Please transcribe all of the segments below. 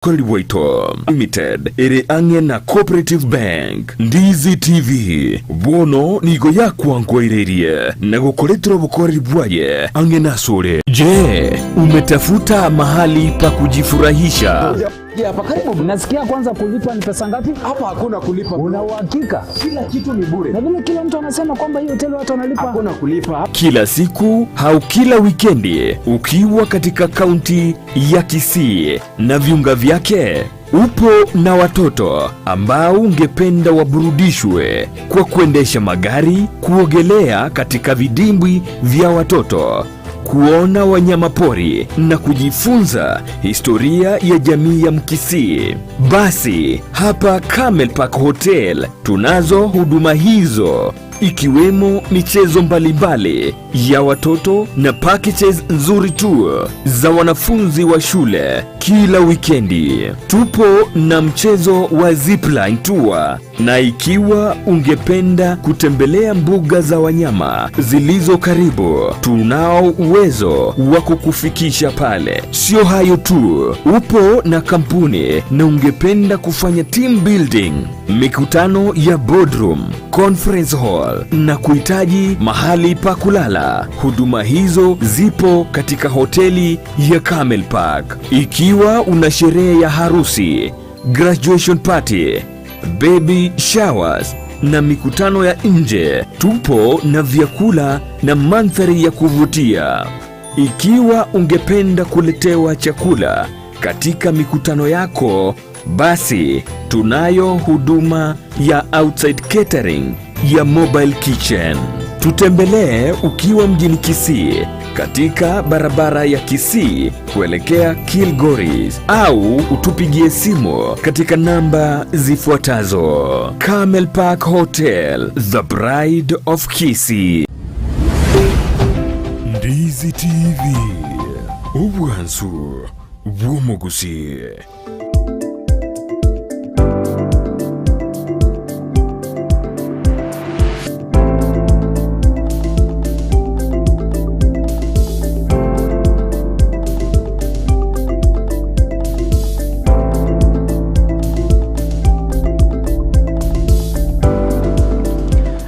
Obokoreri bwaito Limited ere ang'e na Cooperative Bank. Ndizi TV bono nigo yakwankoireirie na gokoretera obokoreri bwaye ang'e nasore. Je, umetafuta mahali pa kujifurahisha? Hapa karibu. Nasikia kwanza kulipa ni pesa ngapi? Hapa hakuna kulipa. Una uhakika? Kila kitu ni bure. Na vile kila mtu anasema kwamba hii hoteli watu wanalipa. Hakuna kulipa. Kila siku au kila wikendi ukiwa katika kaunti ya Kisii na viunga vyake, upo na watoto ambao ungependa waburudishwe kwa kuendesha magari, kuogelea katika vidimbwi vya watoto, kuona wanyamapori na kujifunza historia ya jamii ya Mkisii. Basi hapa Camel Park Hotel tunazo huduma hizo ikiwemo michezo mbalimbali ya watoto na packages nzuri tu za wanafunzi wa shule kila wikendi. Tupo na mchezo wa zipline tour, na ikiwa ungependa kutembelea mbuga za wanyama zilizo karibu, tunao uwezo wa kukufikisha pale. Sio hayo tu, upo na kampuni na ungependa kufanya team building, mikutano ya boardroom, conference hall na kuhitaji mahali pa kulala, huduma hizo zipo katika hoteli ya Camel Park. Ikiwa una sherehe ya harusi, graduation party, baby showers na mikutano ya nje, tupo na vyakula na mandhari ya kuvutia. Ikiwa ungependa kuletewa chakula katika mikutano yako, basi tunayo huduma ya outside catering ya mobile kitchen. Tutembelee ukiwa mjini Kisii katika barabara ya Kisii kuelekea Kilgoris au utupigie simu katika namba zifuatazo. Camel Park Hotel, the Bride of Kisii. Ndizi TV, obwansu bw'omugusi.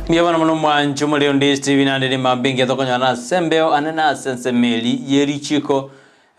Mbuya bono mono mwanche omorero onde Stephen ande rimambe engiya tokonyora ase embeo ande na ase ensemo eri ye richiko.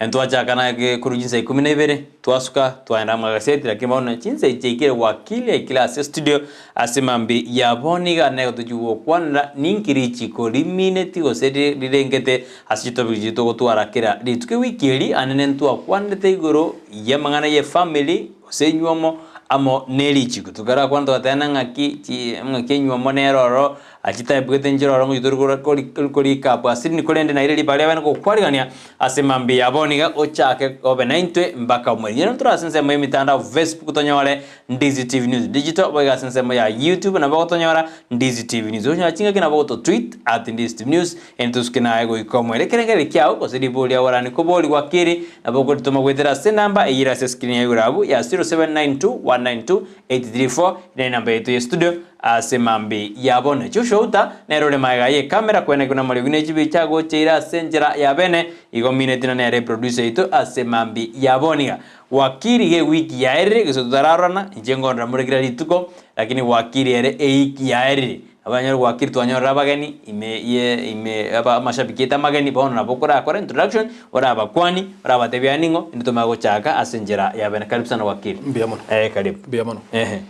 Ntwachaka na korwa chinsa ikomi na ibere twasuka twaenda amagaseti lakini bono chinsa echi chiaikire wakili aikire ase studio ase mambia ya bono iga nigo tochia gokwanera ninki richiko rimineti gose rirengete ase chitopic chiria togotwara kera rituko ewiki eri ande ntwakwanete igoro y'amang'ana ye family gose enywomo amo ne richiko. Tokarakwana togatebana ng'aki chi ng'aki enywomo nere ororo Achitaebugete inchera oro ngochia tori korika abwo ase rinde korende naire ribaga riabene gokwarigania ase mambia ya bono iga ochake obe naintwe mpaka omoerio. Inwe tore ase ensemo y'emitandao Facebook tonyore Ndizi TV News Digital boigo ase ensemo ya YouTube nabo ogotonyora Ndizi TV News. Okonyora chingaki nabo ogoto tweet at Ndizi TV News ere tosuke naye goika omoerio. Ekerengererio kiao gose ribori riao orane koborigwa keri nabo okoritoma goetera ase enamba eyio ere ase escreen ya igoro abwo ya 0792 192 834 ere enamba yaito ye studio Ase mambia ya bono Joshua Uta nere ore magega y'ekamera kwenekwa namariogi ne chibicha agocheire ase enchera ya bene, igo mineti na nere eproducer yaito ase mambia ya bono iga. Wakili iga ewiki yaerire gose totararorana, inche nkorora more kera rituko, lakini wakili ere eiki yaerire. Abanyore wakili twanyorire abageni ime ye ime aba amashabiki aito amageni bono nabo okorakore introduction, orabakwani, orabatebia yaani ning'o, intwe tomanye gochaka ase enchera ya bene. Karibu sana wakili. Mbuya mono. Eh karibu. Mbuya mono. Ehe.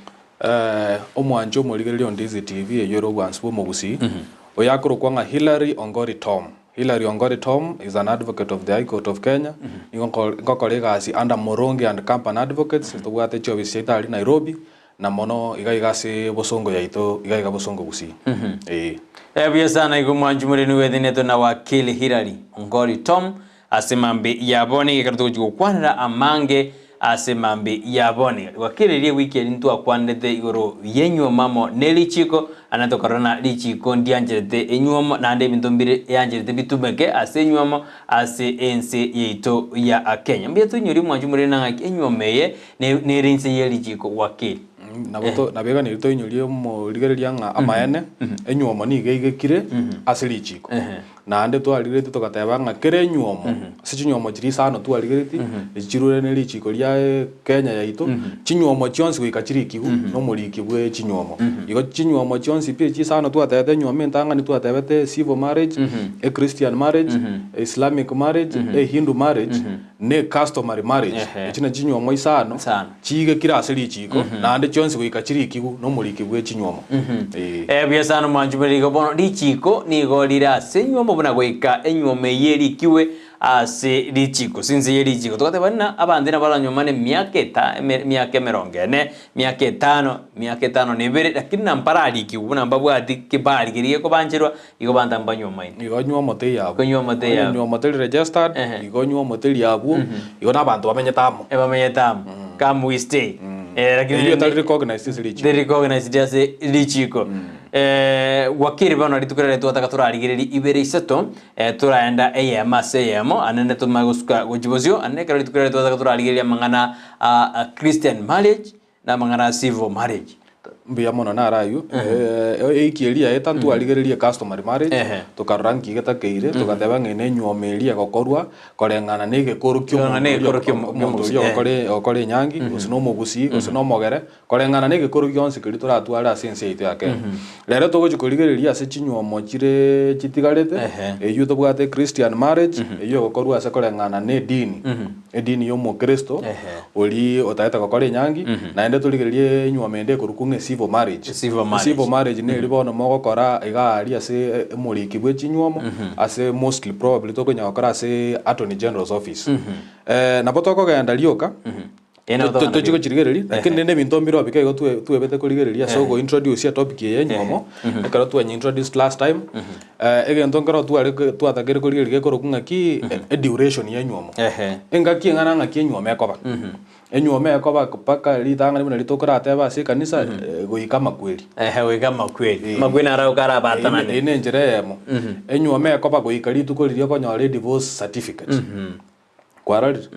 Omwanche omorigereria o Ndizi TV eyio ere obwansu bw'omogusii, oyo akorokwa ng'a Hillary Ongori Tom. Hillary Ongori Tom is an advocate of the High Court of Kenya, nigo nko ngokora egasi under Moronge and Company Advocates, tobwate chiofisi chiaito aria Nairobi, na mono iga iga ase bosongo yaito iga iga bosongo Gusii, eeh. Buya sana igo mwanchi moremi bwetenetwe na Wakili Hillary Ongori Tom Ase mambia ya bono egekero togochia gokwanera amange ase mambia ya bono. Gwakera eria ewiki eria ntwakwanete igoro y'enywomo amo ne richiiko, naende tokarora ng'a richiiko ndiancherete enywomo, naende ebinto mbire eancherete bitumeke ase enywomo ase ense yaito ya Kenya. Mbuya toinyorie mwanche morende ng'aki enywomo eye nere inse ye richiiko gwakeri. Nabo to nabo eganeri toinyorie omorigereria ng'a amaene, enywomo nigo eigekire ase richiiko. Naende twarigeretie togateba ng'a kera enywomo, ase chinywomo chiria isano twarigeretie, echi chirure ne richiko ria Kenya yaito, chinywomo chionsi goika chirikigwe na omoriki bwe chinywomo. Igo chinywomo chionsi pi echi isano twatebete enywomo entang'ani twatebete civil marriage, e Christian marriage, Islamic marriage, e Hindu marriage, ne customary marriage. Echi nachi chinywomo isano Isano. chigekire ase richiko, naende chionsi goika chirikigwe na omoriki bwe chinywomo. Ee. Eh, buya sana omwanchumeri igo bono richiko nigo rire ase enywomo buna goika enywomo eyio erikigwe ase richiko since ye richiko togateba ng'a abanto nabaranyuomane emiaka eta eme emiaka emerongo ene, emiaka etano, emiaka etano na ebere, lakini na mpararikigwe buna mbabwati kibali keria gekobancherwa igo banto mbanyuomaine. Igo nywa omote yabwo. Igo nywa omote Onye yabwo. nywa omote ri registered, Ehe. igo nywa omote riabwo, igo na abanto bamenyete amo. Ebamenyete amo, come we stay. Eh, lakini Erio etari recognized ase richiko. Teri recognized ase richiko. Eh, wakiri bono rituko riria twataka torarigererie ibere isato, eh, toraenda eyemo ase eyemo, anene tomanye gosuka gochia bosio, anene ekero rituko riria twataka torarigererie amang'ana a a Christian marriage, na amang'ana a civil marriage. Mbuya mono naro aywo, eiki eria yaeta ntwarigererie customary marriage, Ehe. tokarora nki getakeire, togateba ng'a ene enywomo eria egokorwa koreng'ana na egekoro kia Koreng'ana na omonto oria egekoro kia omo- omonto oria eh. ogokora ogokora enyangi, gose na omogusii, gose na omogere, koreng'ana na egekoro gionsi keria toratware ase ense yaito ya Kenya. Rero togochia korigereria ase chinywomo chire chitigarete, Ehe. eywo tobwate Christian marriage, eywo egokorwa ase koreng'ana na edini, edini ya omokristo, Ehe. oria otagete gokora enyangi, naende torigererie enywomo ende ekorokwa ng'a civil marriage. Civil marriage. Civil marriage neri bono mogokora iga aria ase omoriki bwe chinywomo, ase mostly probably tokonyara gokora ase Attorney General's office. Nabo tokogenda rioka, Eye nabo tokogenda tochie rioka. gochirigereria, lakini rende ebinto mbire bike igo twe- twebete korigereria ase ogointroduce etopic eye ya enywomo, ekero twenye-introduced last time, egento nkero tware twatakeire korigereria gekorokwa ng'aki, eduration ya enywomo. Ehe. Engaki eng'ana ng'aki enywomo ekoba. Enywomo ekoba mpaka ritang'ani buna riria tokoratebe ase ekanisa, goika amakweri. Ehe, goika amakweri. Amakweri naro agoka arabatanane. Eyio ne enchera eyemo. Enywomo ekoba goika rituko riria okonyora edivorce certificate. Kwarorire?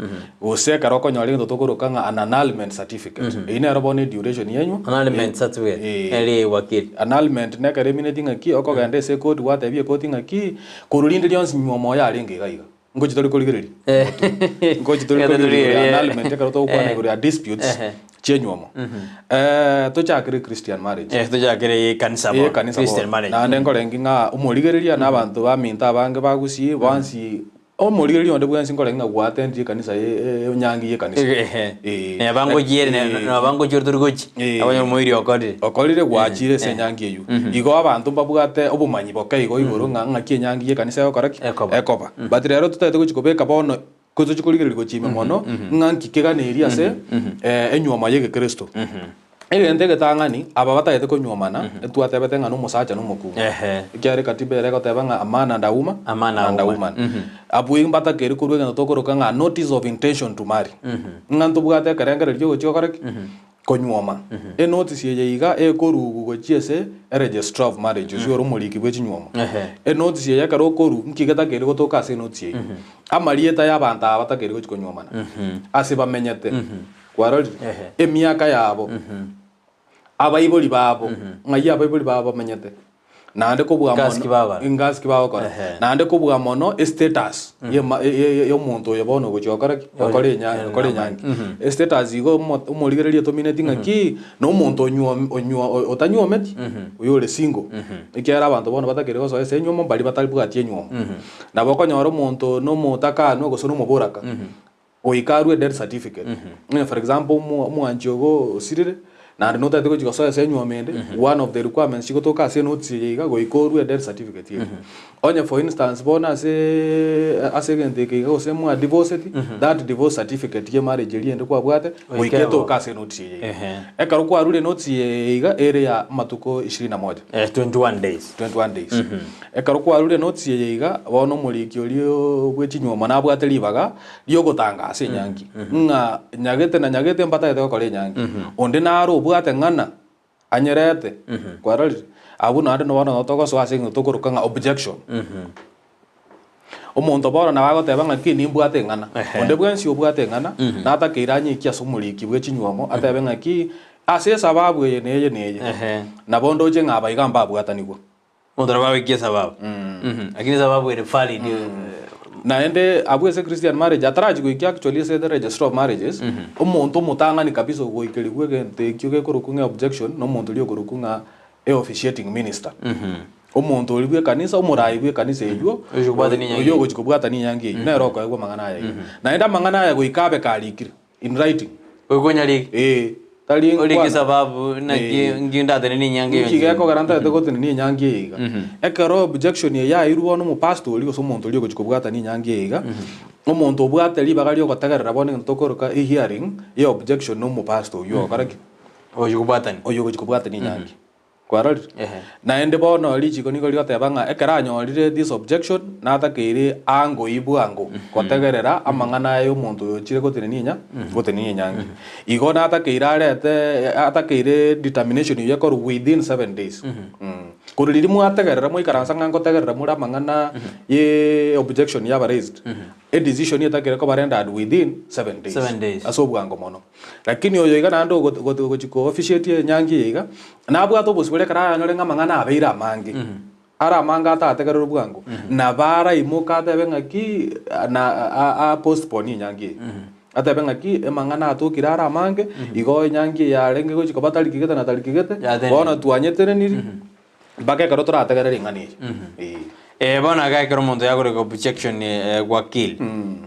Gose ekero okonyora egento tokoroka ng'a an annulment certificate. Eyio nero bono eduration yenywa. Annulment certificate. Eh. Eri wakili. Annulment nekero emineti ng'aki, okogenda ase ekoti gwatebia ekoti ng'aki, korwa rinde rionsi nywomo oyo arenge iga iga. Ngochi tori korigereria? Ngochi tori korigereria annulment ekero togokwana igoro ya disputes chi'enywomo. Tochakere Christian marriage. Tochakere ekanisa bono. Ekanisa Christian bono. marriage. Naende nkorenge ng'a omorigereria na abanto baminto abange ba Gusii bonsi omorigereria onde bwensi nkorenge ng'a gwatendirie ekanisa enyangi y'ekanisa. Ehe. Neba ngochiere neba ngochiere tori gochia. Abanyene omoiri okorire. Okorire gwachire ase enyangi eyio. Igo abanto mbabwate obomanyi boke igo igoro ng'a ng'aki enyangi y'ekanisa egokora ki? Ekoba. Ekoba. But rero totagete gochia kobeka bono tochia korigereria gochia ime mono ng'a nki keganeiri ase enywomo y'egekristo. Egento egetang'ani, aba batagete konyuomana, etwatebete ng'a nomosacha na omokungu. Ekiagera ekatiba ere egoteba ng'a a man and a woman, A man and and a a woman. woman. Abwo iga mbatakeire korwa egento tokoroka ng'a notice of intention to marry. Ng'a ntobwate ekerengererio kiogochia gokora ki? Konyuoma. Enotice eye iga ekorugu gochia ase eregistrar of marriage, ase ore omoriki bwe chinyuomo. Enotice eye ekero okorwa, nki getakeire gotoka ase enotice eyio? Amarieta y'abanto aba batakeire gochia konyuomana, ase bamenyete. Kwarorire? Emiaka yabo, abaibori babo, ng'ai abaibori babo bamenyete, naende kobua Ngasi ki mono, babara. engasi ki bagokora, Ehe. naende kobua mono estatus yema- ye- ye- y'omonto oyo bono ogochia gokora ki? Gokora enya- gokora enyangi. Estatus igo omo- omorigereria tomineti ng'aki, na omonto onyuom- onyuo- o- otanyuometi, oyo ore single, ekiagera abanto bono batakeire gosoa ase enywomo mbaria batabwati enywomo. Nabo okonyora omonto na omotakanwa gose na omoboraka, Goika arue death certificate. Onye for example omo omwanchi ogo osirire, naende notagete gochia gosoa ase enywomo ende, one of the requirements chigotoka ase enotice eye iga, goika orue death certificate eria. Onye for instance bono aseeee ase egento eke iga gose mwa divorceti, that divorce certificate ya emarriage eria ende kwabwate, goika etoke ase enotice eye iga. Ekero kwarure enotice eye iga, ere ya amatuko ishirini na moja. 21 days. 21 days. Ekero kwarure enotice eye iga, bono omoriki oria bwe chinywomo nabwate ribaga ri'ogotanga ase enyangi, ng'a nyagete na nyagete mbatagete gokora enyangi. Onde nare obwate ng'ana anyerete, kwarorire? Abwo naende bono nabo togosoa ase egento tokoroka ng'a objection. Omonto bono nabo agoteba ng'a ki nimbwate eng'ana. Onde bwensi obwate eng'ana, natakeire anyeikie ase omoriki bwe chinywomo, atebe ng'a ki, ase esababu eye na eye na eye, nabo ndoche ng'a aba iga mbabwatanigwa. Omonto nabo agoikia esababu. Lakini sababu ere valid. Naende abwo ase Christian marriage atarachi goikia actually ase the registrar of marriages, omonto omotang'ani kabisa ogoikerigwa egento ekio gekorokwa ng'a objection, na omonto oria okorokwa ng'a e officiating minister. Omonto oria bw'ekanisa, omorai bw'ekanisa eywo, Ogochi kobwatania enyangi oyio ogochi kobwatania enyangi eywo, nere okoegwa amang'ana aya iga. Naende amang'ana aya goika abe karikire in writing. Goika onyarike. Ee, tari Orike nkwana. sababu naki Ee. nki ndatenenie enyangi eye Nki onsi. gekogera ntagete gotenenia enyangi eye iga? Ekero objection eye yairwe bono omopastor oria gose omonto oria ogochi kobwatania enyangi eye iga, omonto obwate ribaga riogotegerera bono egento tokoroka ehearing ye objection na omopastor oyio ogokora ki? Ogochi kobwatania. Oyio ogochi kobwatania enyangi. Kwarorire? Ehe. Naende bono richiko nigo rigoteba ng'a ekero anyorire this objection, natakeire ango bwango gotegerera amang'ana aya y'omonto oyo ochire gotenenia enya gotenenia enyangi. Igo natakeire arete atakeire determination eyio ekorwe within 7 days. Korwa riria mwategerera mwaikaransa ng'a ngotegerera more amang'ana ye objection yaba raised, edecision etakeire koba rendered within 7 days. 7 days. Ase obwango mono. Lakini oyo iga naende ogo- ogo- ogochi ko officiate enyangi eye iga, nabwate obosibore ekero aranyore ng'a amang'ana abeire amange, are amange atategererwe bwango, nabo araimoke atebe ng'aki na a- a postpone enyangi eye. Atebe ng'aki, emang'ana atokire are amange, igo enyangi eye yarenge gochi koba tariki gete na tariki gete, Yatenenire. bono twanyeteneniri, mpaka ekero torategerere ring'ana eri. Eeh. Eh, bono iga ekero omonto yakoreka objection eh, wakili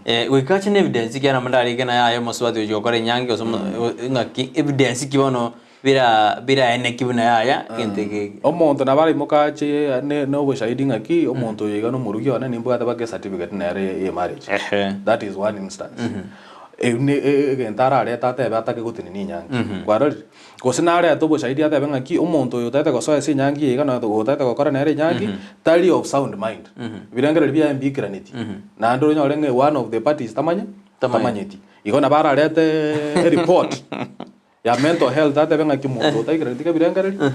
eh, goika ache na evidence ki nabo ndarike naye aye omosubati ochi gokora enyangi gose omo- ng'aki evidence ki bono bira biraeneki buna yaya egento eke eke. Omonto nabo araimoke ache ne na oboshahidi ng'aki omonto oyo iga nomorugi one nimbwate mpaka ecertificate nere ye marriage. Ehe. That is one instance. Eywo ne egento ararete atebe atake gotenenia enyangi. Kwarorire? Gose narete oboshahidi atebe ng'aki omonto oyo otagete gosoa ase enyangi eye iga na otagete gokora nere enyangi tari of sound mind. Ebirengererio biaye mbiikeraneti. Naende onyore ng'a one of the parties tamanye Tamanyeti. tamanyeti. Igo nabo ararete ereport ya mental health atebe ng'aki omonto otaikeraneti ebirengererio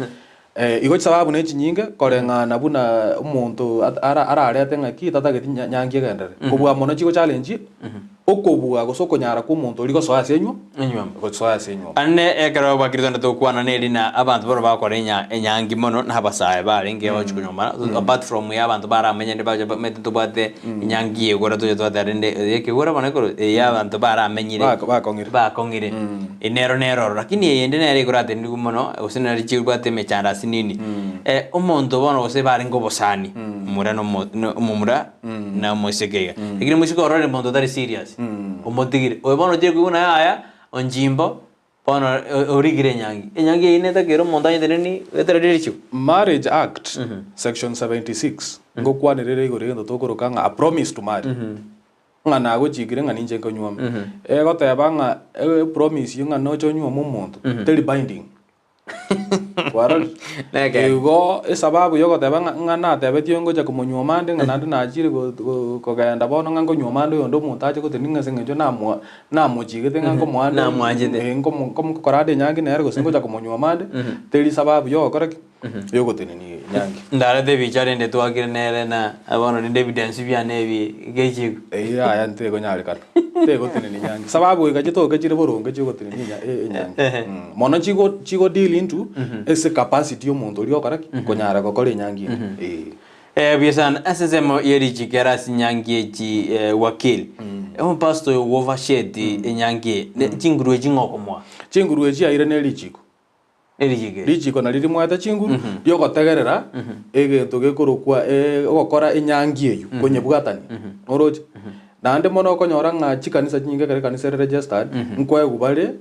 igo chisababu ne chinyinge koreng'ana buna omonto ara ararete ng'aki tatageti nyangi egenderere. Kobua mono chigo challenge okobua gose okonyara kwa omonto oria gosoa ase enywo Enywomo. gosoa ase enywomo. Ande ekero bakire twende tokwana neri na abanto baria bagokora enya enyangi mono na abasae barenge bagochi konyomana apart from ya abanto baramenyane bache bamanyete tobwate enyangi ya igoro toche twateba rende eye ekegora bono ekero eye ya abanto baramenyire Bako- bakong'ire. bakong'ire nero nero ororo lakini eyende nere ekoratenenigwe mono gose nere chibwate emechando ase nini omonto bono gose barenge obosani omomura na omo na omomura na omoiseke iga lakini omoiseke ororire omonto otari serious omotigire oyo bono ochire koigwa naye yaya onchimbo bono origire enyangi enyangi eyio netakeire omonto anyete nini etari richibu. Marriage Act section 76 ngokwanerere igoro egento tokoroka ng'a a promise to marry. Ng'a nagochikire ng'a ninche nkonywome. Egoteba ng'a epromise eyio ng'a noche onywome omonto teri binding. Kwarorire? Nekeene. Igo esababu yogoteba ng'a ng'a natebetie oyo ngocha komonywoma ande ng'a naende nachire go- go- kogenda bono ng'a nkonywoma ande oyonde omonto ache gotenena ng'a ase eng'encho namoa namochigete ng'a nkomoa ande Namwanchete. eh, nkomo nkomo nkokora ande enyangi nere gose ngocha komonywoma ande, teri sababu yogokora ki? Yogotenenia enyangi. Ndarete ebicha rende twakire nere na bono rende evidence biane ebi gechiko. Eyio yaya ntekonyarekana, tegotenenia enyangi. Sababu goika chitoke chire boronge chiogotenenia enya enyangi. Mono chigo chigo deal into ase capacity ya omonto oria ogokora ki? Konyara gokora enyangi ende. Eh. Eh, buya sana ase ensemo ye richiko ere ase enyangi echi eh, wakili omopastor oyo gw'oversheti enyangi eye ne chinguru echi ng'o okomoa Chinguru echi aire ne richiko. Erichiko eri. Richiko nario rimwete chinguru riogotegerera egento gekorokwa ogokora enyangi eyio, konyebwatania. Oroche? Naende mono okonyora ng'a chikanisa chinyinge ekero ekanisa ere registered, nkoegwa bare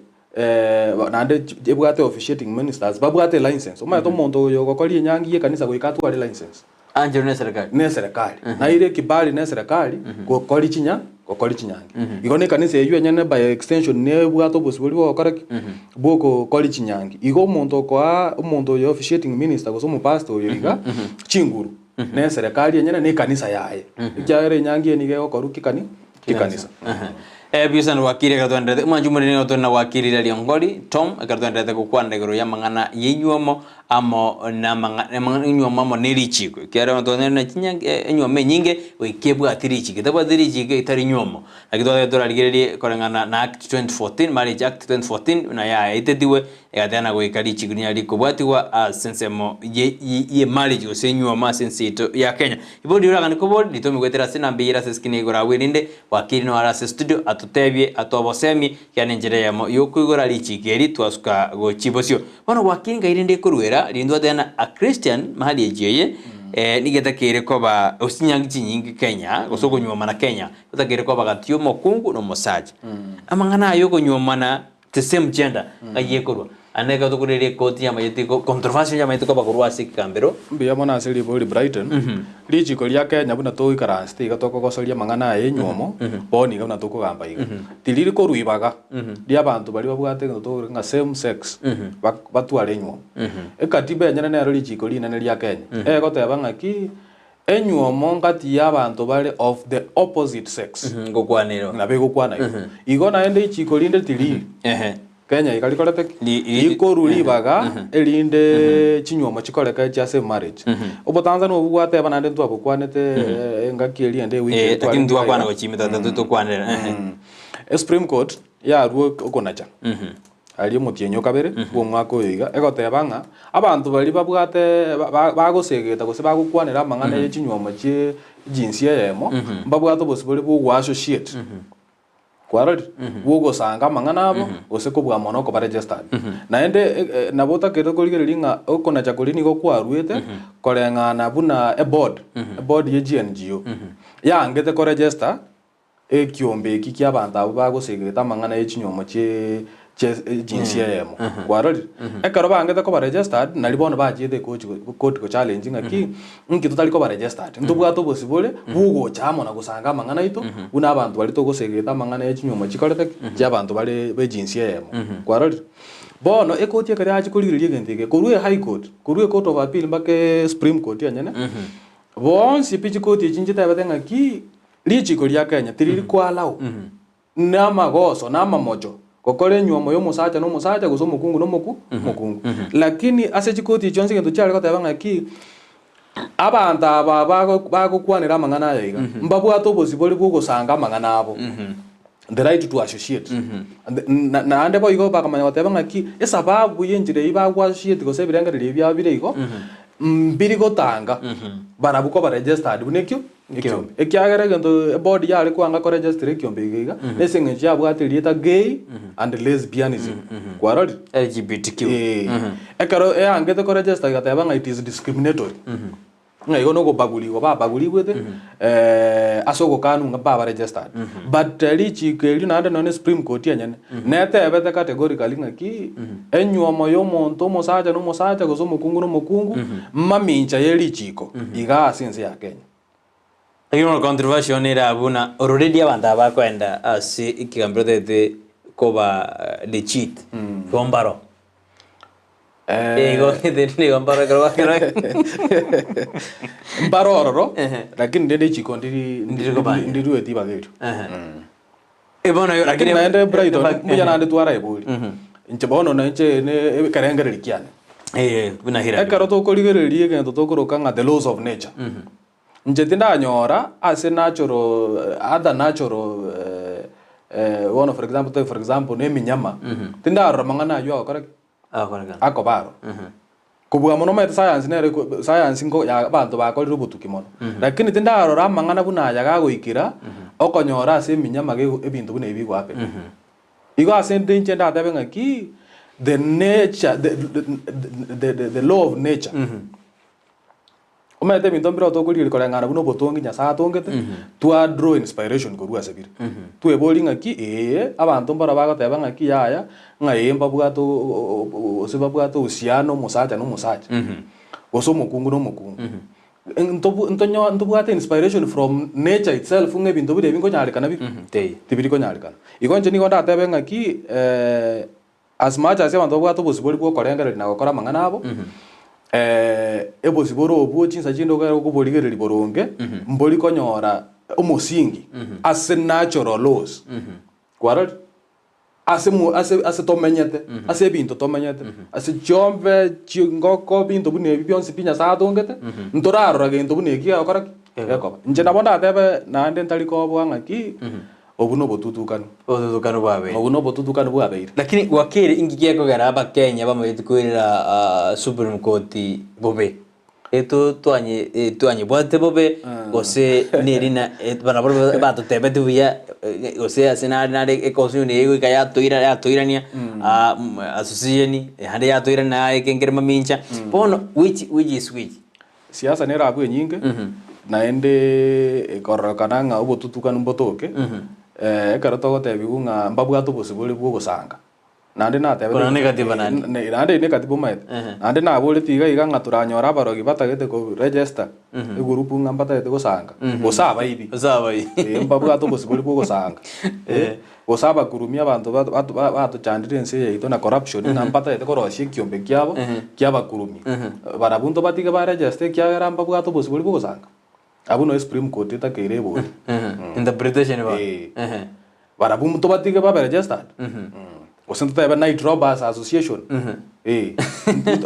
naende ebwate officiating ministers, babwate elicense. Omanyete omonto oyo ogokoria enyangi ya ekanisa goika atware elicense. Ancherwe ne serikali. Ne eserekari. Naire ekibali ne eserekari gokori chinya gokori chinyangi. Igo ne ekanisa eywo enyene by extension nebwate obosibori bwa gokora ki? Bwa okokori chinyangi. Igo omonto okoa omonto oyo officiating minister gose omopastor oyo iga chinguru ne eserekari enyene ne ekanisa yaye. Ekiagera enyangi eye nigo egokorwa kikani kikanisa. Ebiusani gwakire ekero twenderete omwanchi omoriri nigo tore na gwakire riria riongori Tom ekero twenderete gokwanera igoro y'amang'ana y'enywomo amo namang'a amang'ana enywomo amo ne richiko ekiagera tonyare na chinya enywomo enyinge goika ebwati richiko etabwati richiko etari nywomo. Naki twatagete torarigererie koreng'ana na Act 2014 Marriage Act 2014 buna yaetetigwe egateba goika richiko rinyare rikobwatigwa ase ensemo ye ye marriage gose enywomo ase ense yaito ya Kenya. Ibo riria oraganie koboria ritome goetera ase enamba eyio ere ase eskrini ya igoro agwo erinde Wakili noyo are ase studio atotebie atobosemie ekiagera nenchera eyemo yokoigora richiko eri twasuka gochia bosio. Bono Wakili ngai rende ekoruera rinde twateba na a Christian marriage eye eh, nigo etakeire koba gose chinyangi chinyinge Kenya gose okonyuomana Kenya gotakeire koba gati yomokungu na omosacha. Amang'ana aya okonyuomana the same gender ng'ai ekorwa? Ande ekero tokoreria ekoti yamaete ko controversial yamaete koba korwa ase ekegambero. Mbuya mono ase ribori Brighton, richiko ria Kenya buna toikaransete iga tokogosoria amang'ana aya enywomo, bono iga buna tokogamba iga. Tiriri korwa ibaga ria abanto baria babwate egento tokorokwa ng'a same sex batware enywomo. Ekatiba enyene nero richiko rinene ria Kenya, egoteba ng'aki Enywomo ngati y'abanto bare of the opposite sex. Ngokwanerwa. Nabo egokwana igo. Igo naende ichiko rinde tiriri. Ehe. Kenya iga rikorete ki? Ri- ri- Rikoru ribaga erinde chinywomo chikoreke chia same marriage. Obotanzania obwo gwateba naende ntwabokwanete eh, engaki eria ende ewiki Eh, eria lakini twarenge ntwakwana iga. gochia tata tokwanera. Ehe. Esupreme Court yarua okonacha. Aria omotienyi o kabere bw'omwaka oyo iga, egoteba ng'a abanto baria babwate bagosegeta gose bagokwanera amang'ana ye chinywomo chie jinsia eyemo, mbabwate obosibore bw'ogoassociate, kwarorire? Bw'ogosanga amang'ana abo gose kobua mono okoba registered. Naende nabo otakeire korigereria ng'a okonacha koria nigo kwaruete koreng'ana buna eboard, eboard ye GNGO yaangete koregister Ekiombe eki ki'abanto abwo bagosegerete amang'ana ye chinywomo chie chie jinsia eyemo. Kwarorire? Ekero bangete koba registered, nari bono bachiete ekochi koti go challenge ng'aki, nki totari koba registered? Ntobwate obosibore bwogocha amo na gosanga amang'ana aito, buna abanto baria togosegerete amang'ana ye chinywomo chikorete ki? Chi'abanto bare be jinsia eyemo. Kwarorire? Bono ekoti ekero yachia korigereria egento eke, korwa e high court, korwa e court of appeal mpaka supreme court enyene, bonsi pi chikoti echi nchitebete ng'aki. Richiko ria Kenya tiriri koalao namagoso na amamocho gokora enyuomo y'omosacha na omosacha gose omokungu na omoku omokungu. Lakini ase chikoti echi chionsi egento chiare goteba ng'aki abanto aba bago bagokwanera amang'ana aya iga mbabwate obosibore bwa ogosanga amang'ana abo, the right to associate. Na naende boigo bakamanya goteba ng'aki esababu y'enchera eyio bago associate gose ebirengererio ebi biabo bire igo mbiri gotanga barabwo koba registered buna ekio Ekiombe. Ekiagera egento ebody yare kwanga koregistera ekiombe iga iga, nase eng'encho yabwate erieta gay and lesbianism. Kwarorire? LGBTQ. Eh. Ekero eangete koregister egateba ng'a it is discriminatory. Ng'a igo nokobagurigwa babagurigwete ase ogokanwa ng'a baba registered. But richiko erio naende nonye Supreme Court enyene, netebete categorically ng'aki, enywomo ya omonto omosacha na omosacha gose omokungu na omokungu, mamincha ye richiko iga ase ense ya Kenya. Lakini bono controversial nere abwo buna already abanto aba bakoenda ase ekegambero otagete koba legit igo mbaro. Igo igo mbaro ekero gwakera Mbaro ororo, Ehe. lakini rende richiko ndiri Ndiri kobanga. ndirueti ibaga erio. Eh, bono Lakini lakini naende Brighton, eh, mbuya naende twaraeboria. Inche bono na inche ne ekerengereri kiane. Eh, buna Hillary. Ekero tokorigereria egento tokoroka ng'a the laws of nature. Inche tindanyora ase natural, other natural bono for example, for example na eminyama, tindarora mang'ana aywo agokora ki? Agokorekana. Akoba aro. Kobua mono omanyete science nere eko science nko ya abanto bakorire obotuki mono. Lakini tindarora amang'ana buna aya gagoikera, okonyora ase eminyama gego ebinto buna ebi bigo happen. Igo ase inde inche ndatebe ng'aki, the nature the the the the law of nature. Omanyete ebinto mbire tokorigereria koreng'ana buna obotongi Nyasae atongete, twa draw inspiration korwa ase bire. Tweborie ng'aki ee, abanto mbaro bagoteba ng'aki yaya, ng'a ee mbabwate gose babwate uhusiano omosacha na omosacha, gose omokungu na omokungu. Ntobu ntonyo ntobwate inspiration from nature itself ng'a ebinto bire ebi nkonyarekana bire? Teiyo. Tibiri konyarekana. Igo inche nigo ndatebe ng'aki. As much as abanto babwate obosibore bw'okorengereria na gokora amang'ana abo, ebosibore obwo chinsa chinde okogera okoborigereria boronge, mbori konyora omosingi ase natural laws. Kwarorire? Ase mo ase ase tomenyete, ase ebinto tomenyete, ase chiombe, chingoko, binto buna ebi bionsi pi Nyasaye atongete, ntorarora gento buna eki gegokora ki? Gekoba. Inche nabo ndatebe naende ntari koboa ng'aki, obwo na obotutukanu. Obotutukanu bwabeire. Obwo na obotutukanu bwabeire. Lakini wakili inki gekogera abakenya bamanyete koirera Supreme Court bobe? Eto twanye twanyebwatete bobe gose nerina barabwo batotebeti buya gose ase nare nare econstitution eye goika yatoira yatoirania association naende yatoirania naye ekengere mamincha bono which which is which? Siasa nere abwo enyinge, naende ekororekana ng'a obotutukanu mbotoke, ekero togotebiwa ng'a mbabwate obosibore bwa ogosanga. Naende natebete Korana nekatiba naende. Ne- naende eye nekatiba omaete. Ehe. Naende naboreti iga iga ng'a toranyore abarogi batagete ko register egurupu ng'a mbatagete gosanga, gose abaibi. Gose abaibi. Eh, mbabwate obosibore bwa ogosanga. Eh, gose abakurumia abanto ba- ba- ba- batochandire ense eye yaito na corruption ng'a mbatagete korosia ekiombe kiabo kiabakurumia. Barabwo ntobatige ba register ekiagera mbabwate obosibore bwa ogosanga. Abwo noe Supreme Court etakeire ebori. Interpretation bono. Eh. Ehe. Barabwo ntobatige babe registered. Gose ntotebe Night Robbers Association. Eh.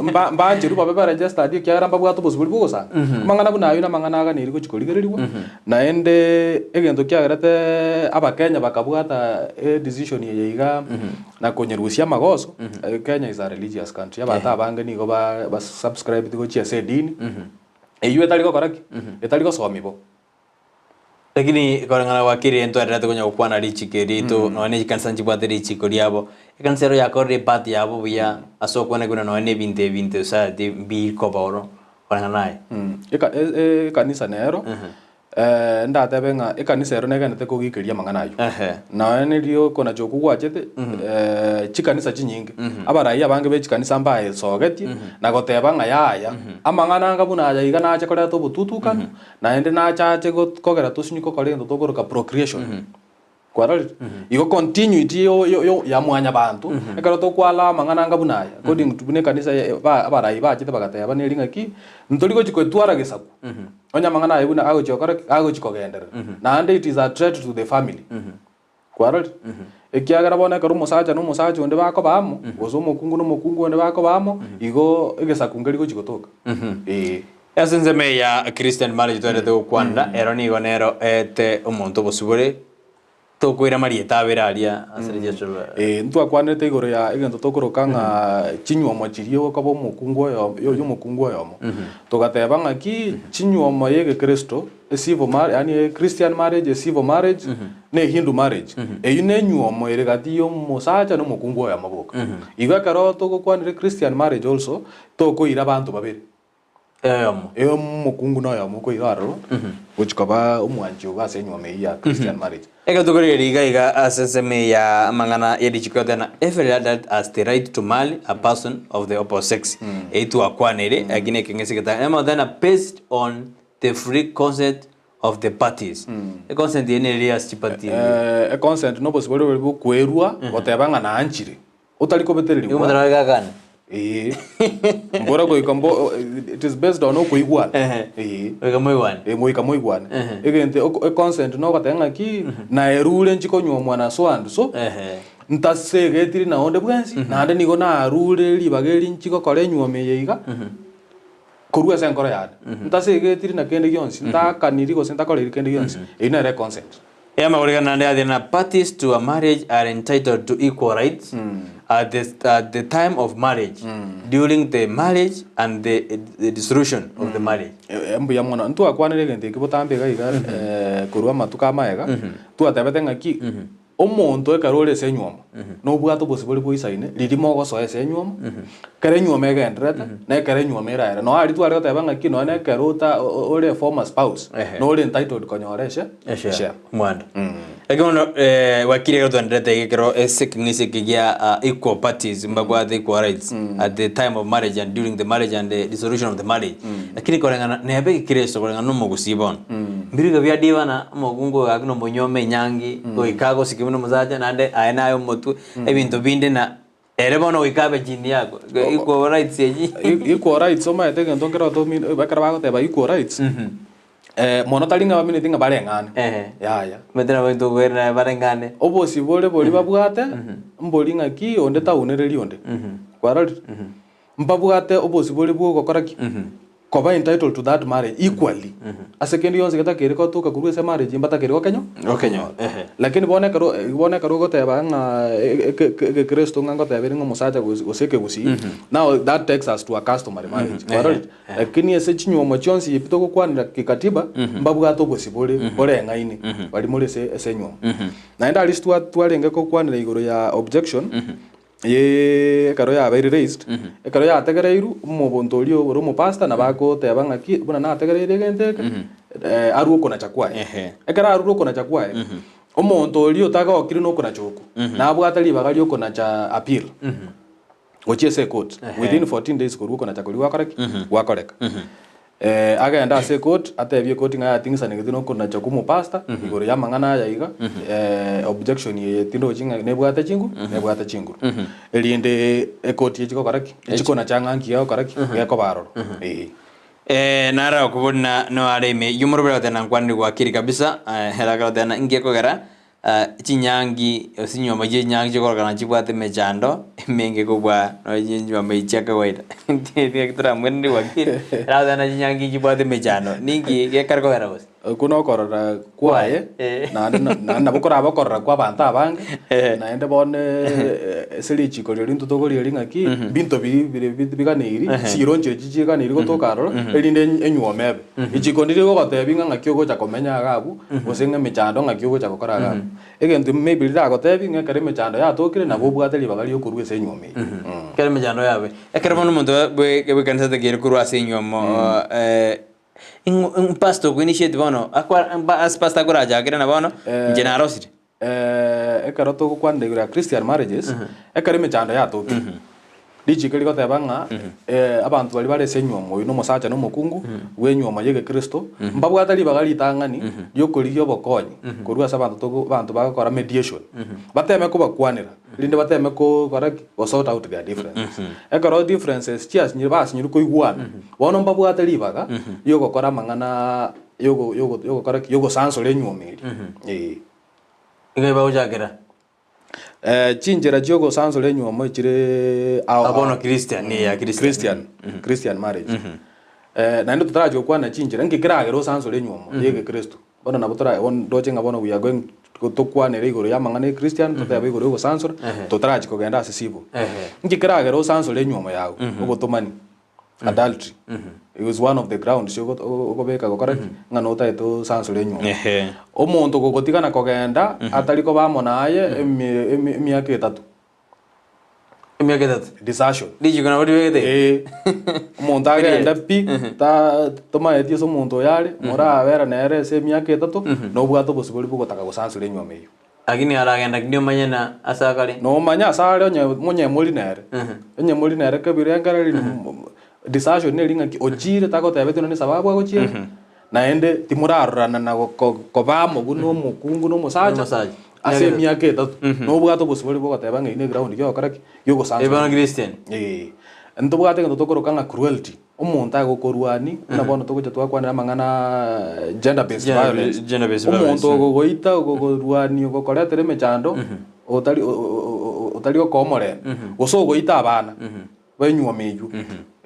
Mba- mbancherwe babe ba registered ekiagera mbabwate obosibore bwa ogosanga. Amang'ana buna ayio namang'ana aganeirie gochia korigererigwa. Naende egento kiagerete abakenya bakabwata edecision eye iga na konyerusia amagoso, Kenya is a religious country. Abanto abange nigo ba ba subscribed gochia ase edini. Eyio etari gokora ki? Etari gosomia bo. Lakini koreng'ana gwakire ntwererete konya gokwana richiko eri riaito nonya ne chikanisa nchibwate richiko riabo, ekanisa ero yakorire epart yabo buya ase okwana buna nonya na ebinto ebi into society mbikoba oro koreng'ana naye. Eka- e- e- ekanisa nero, ndatebe ng'a ekanisa ero negenderete kogikeria amang'ana ayio. Ehe. Nonya nerio okonacha okwo gwachete, chikanisa chinyinge, abarai abange be chikanisa mbaesogetie, na goteba ng'a yaya, amang'ana anga buna aya iga nache koreta obotutukanu, naende nache ache kogera tosinye gokora egento tokoroka procreation. Kwarorire? Igo continuity yo- yo- yo- ya mwanyabanto, ekero tokwala amang'ana anga buna aya, according to buna ekanisa ye- ba- abarai bachete bagateba neri ng'aki, ntori gochi koetwara gesaku, onye amang'ana aya buna agochi gokora ki? Agochi kogenderera. Naende it is a threat to the family. Kwarorire? Ekiagera bono ekero omosacha na omosacha onde bakoba amo, gose omokungu na omokungu onde bakoba amo, igo egesaku nkeri gochi gotoka. Eeh. Ase ensemo eye ya Christian marriage twerete gokwanera, ero nigo nero eete omonto obosibore, tokoira marieta abere aria ase richecho. Eh, ntwakwanerete igoro ya egento tokoroka ng'a chinywomo chiria okoba omokungu oyo yo- yomokungu oyomo. Togateba ng'aki chinywomo ya egekristo, e civil mar yaani e Christian marriage, e civil marriage, na e Hindu marriage, eyio ne enywomo ere gati ya omosacha na omokungu oyomo boka. Igo ekero togokwanera Christian marriage also, tokoira abanto babere. Oyomo. Ee, omokungu noyomo okoira aroro, gochia koba omwanchi obo ase enywomo eyio ya Christian marriage. Ekero tokorigereria iga iga ase ensemo eye ya amang'ana ye richiko tena every adult has the right to marry a person of the opposite sex. Eyio twakwanire lakini ekeng'ese getang'ani amo tena based on the free consent of the parties. Econsent eye nere ase chiparty. Econsent nobosibore boria bokwerwa goteba ng'a naanchire. Otari kobetererigwa. Igo omonto gakane. Ee. Mbora goika mbo it is based on okoigwana. Ehe. Ee. Goika moigwane. Ee, goika moigwane. Ehe. Egento oko- econsent nogoteba ng'aki, naerure nchi konywa omwana so and so, Ehe. ntasegetiri na onde bwensi, naende nigo narure ribaga eri nchi gokora enywomo eye iga, korwa ase enkoro yane. Ntasegetiri na kende gionsi, ntakaniri gose ntakoreiri kende gionsi, eyio nere econsent. Eyamagoreka naende yathire na parties to a marriage are entitled to equal rights at the, at the time of marriage, during the marriage and the, the dissolution of the marriage. Eh, mbuya mono ntwakwanire egento eki botambe iga iga eh, korwa amatuko amaega twatebete ng'aki omonto ekero ore ase enywomo nobwate obosibore boisaine riria mogosoa ase enywomo ekero enywomo egendererete na ekero enywomo eraere nonya aria tware goteba ng'aki nonya na ekero ota ore former spouse Ehe. nore entitled konyora eshe Eshare. eshare. Mwando. Lakini bono eh, gwakire ekero twenderete iga ekero ase ekeng'ese eke gia ah, equal parties mbabwate equal rights at the time of marriage and during the marriage and the dissolution of the marriage. Lakini koreng'ana nebe egekristo koreng'ana na omogusii bono. Mbiriga bia dibana omokungu oyo gaki nomonyuome enyangi goika agosike buna omosacha naende aye naye omotwe ebinto binde na ere bono goika abe chini yako. Equal rights echi. Equal rights omanyete egento nkero tomi ekero bagoteba equal rights. Mono tari ng'a bamineti ng'a bareng'ane, Ehe. yaya. Omanyete nabo intwe okoirana bareng'ane. Obosibore boria babwate, mbori ng'aki onde taunereri onde. Kwarorire? Mbabwate obosibore bwa ogokora ki? Koba entitled to that marriage equally. Ase kende gionsi getakeire gotoka korwa ase emarriage mbatakeire gokenyo? Gokenyora, ehe. Lakini bono ekero bono ekero ogoteba ng'a egekristo ng'a ngoteba ere ng'a omosacha gose gose ekegusii, now that takes us to a customary marriage. Kwarorire? Lakini ase chinyuomo chionsi ebi togokwanera kikatiba, mbabwate obosibore boreng'aine baria more ase ase enyuomo. Naende aria twa twarenge gokwanera igoro ya objection, ye ekero yabeire raised, ekero yategereirwe, omobonto oria ore omopastor nabo agoteba ng'aki, buna nategereire egento eke, arue okonacha kwaye. Ekero arure okonacha kwaye, omonto oria otagokire na okonacha okwo, nabwate ribaga riokonacha appeal. Gochia ase ecourt within 14 days korwa okonacha koria gwakora ki? Gwakoreka. Agende ase ecourt atebie ecourt ng'a yating'isanegete na okonacha kwa omopastor igoro ya amang'ana aya iga, objection eye tindochi ng'a nebwate chingu nebwate chinguru. Erinde ecourt echi gokora ki? Echi konacha ng'a nki gegokora ki? Gekoba aroro. Eeh. Naro okobuna noare ime y'omorobere goteba nkwanire gwakire kabisa, ere akagoteba nki gekogera Chinyangi gose chinyomba chie chinyangi chikorokana chibwate emechando emenge kobua nonye chinyomba echi chia kawaida. Toramwenereri gwakire, eragotebi buna chinyangi chibwate emechando, ninki gekare kogera gose? Okwo nokorora kwaye, Eh. naende na- naende nabo korabe okorora kwa abanto abange, Eh. naende bono ase richiko riria intwe tokoria ng'aki, binto biria bire biganeiri, chironche echi chiganeiri gotoka aroro, erinde enyuome ebe. Richiko ndiri gogotebia ng'a ng'aki ogocha komenya iga abwo, gose ng'a emechando ng'aki ogocha gokora iga abwo. Egento maybe riragotebie ng'a ekero emechando yatokire nabo obwate ribaga riokorwa ase enywomo eyio. Ekero emechando yabe, ekero bono omonto bwe bw'ekanisa atakeire korwa ase enywomo ing'o pastor okoinitiate bono akwa ase pastor akorachakere na bono, inche narosire. Ekero togokwanera igoro ya Christian marriages, ekero emechando yatokire, richiko rigoteba ng'a abanto baria bare ase enywomo, oyio na omosacha na omokungu bw'enywomo ya egekristo, mbabwate ribaga ritang'ani riokorigia obokonyi korwa ase abanto togo abanto bagokora mediation, bateme kobakwanera erinde bateme kogokora ki? Go sort out their differences. Ekero differences chiasinyire basinyire koigwana, bono mbabwate ribaga riogokora amang'ana yogo yogo yogokora ki? Yogosansora enywomo eria. Ee. Nigo bagochakera. Chinchera chiogosansora enywomo echire ao Ah, bono ao. Christian, eh, ya Christian. Christian, Christian marriage. Naende totarachi gokwana chinchera, nki keragere osansore enywomo ya egekristo? Bono nabo tora bono ndoche ng'a bono we are going tokwanere igoro ya amang'ana ya Christian, totebe igoro ya ogosansora, totarachi kogenda ase civil. Nki keragere osansore enywomo yago? Obotomani. Adultery it was one of the grounds okobeka gokora ki? Ng'a notaete osansore enyomba. Ehe. Omonto ogogotigana kogenda atari koba amo naye emiaka etato. Emiaka etato. Desertion. Richiko nabo ribegete iga? Ee. Omonto agende pi, ta tomaeti ase omonto oyo are, morabera nere ase emiaka etato, nobwate obosibore bogotaka gosansora enyomba eyio. Lakini aragenda ki omanye na ase akare? Nomanye ase are onye monyemori nere. Onye mori nere kebirengererio desertion neri ng'aki ochire tagotebeti nonye sababu agochiera, naende timorarorana na koba amo buna omokungu na omosacha Omosacha. ase emiaka etato. Nobwate obosibore bwa ogoteba ng'a eyio ne eground yogokora ki? Yogosansora. Ebono Christian. Eeh. Ntobwate egento tokoroka ng'a cruelty. Omonto agokorwani, buna bono togocha twakwanera amang'ana gender based violence. Gender based violence. Omonto ogogoita, ogokorwania, ogokoretera emechando, otari otari gokoa omorembe, gose ogoita abana benyuoma eywo,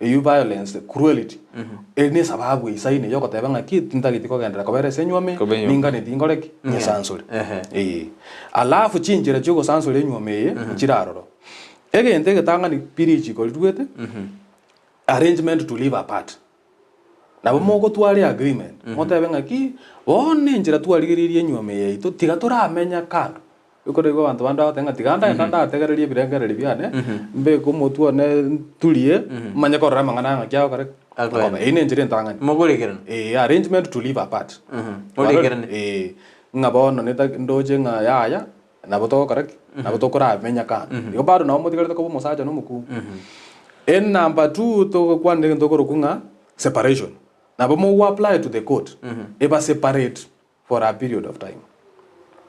eywo violence, cruelty, eri ne esababu eisaine ya ogoteba ng'aki tintageti kogenderera kobera ase enyuoma eye, Koba enyuoma. ninganeti nkore ki? Nyesansore. Ehe. Eeh. Alafu chinchera chia ogosansora enyuoma eye, nchire aroro. Egento egetang'ani pi richiko riruete. Arrangement to live apart. Nabo mogotwara eagreement, motebe ng'aki, bono enchera twarigereirie enyuomo eye yaito, tiga toramenya kando. Ekero igo abanto bande bagoteba ng'a tiga ndaenda ndategererie ebirengererio biane, mbeke omotwe one nturie, manye korora amang'ana aya ng'aki agokora ki? Akoenda. Akoba. Eyio nenchera entang'ani. Mokorekerana. Eeh, arrangement to live apart. Morekerane. Eeh, ng'a bono neta ndoche ng'a yaya, Nabo togokora ki? Nabo tokoramenya kando. Igo bado nabo motigarete koba omosacha na omokungu. Enumber two togokwanera egento okorokwa ng'a separation. Nabo mogo apply to the court eba separate for a period of time.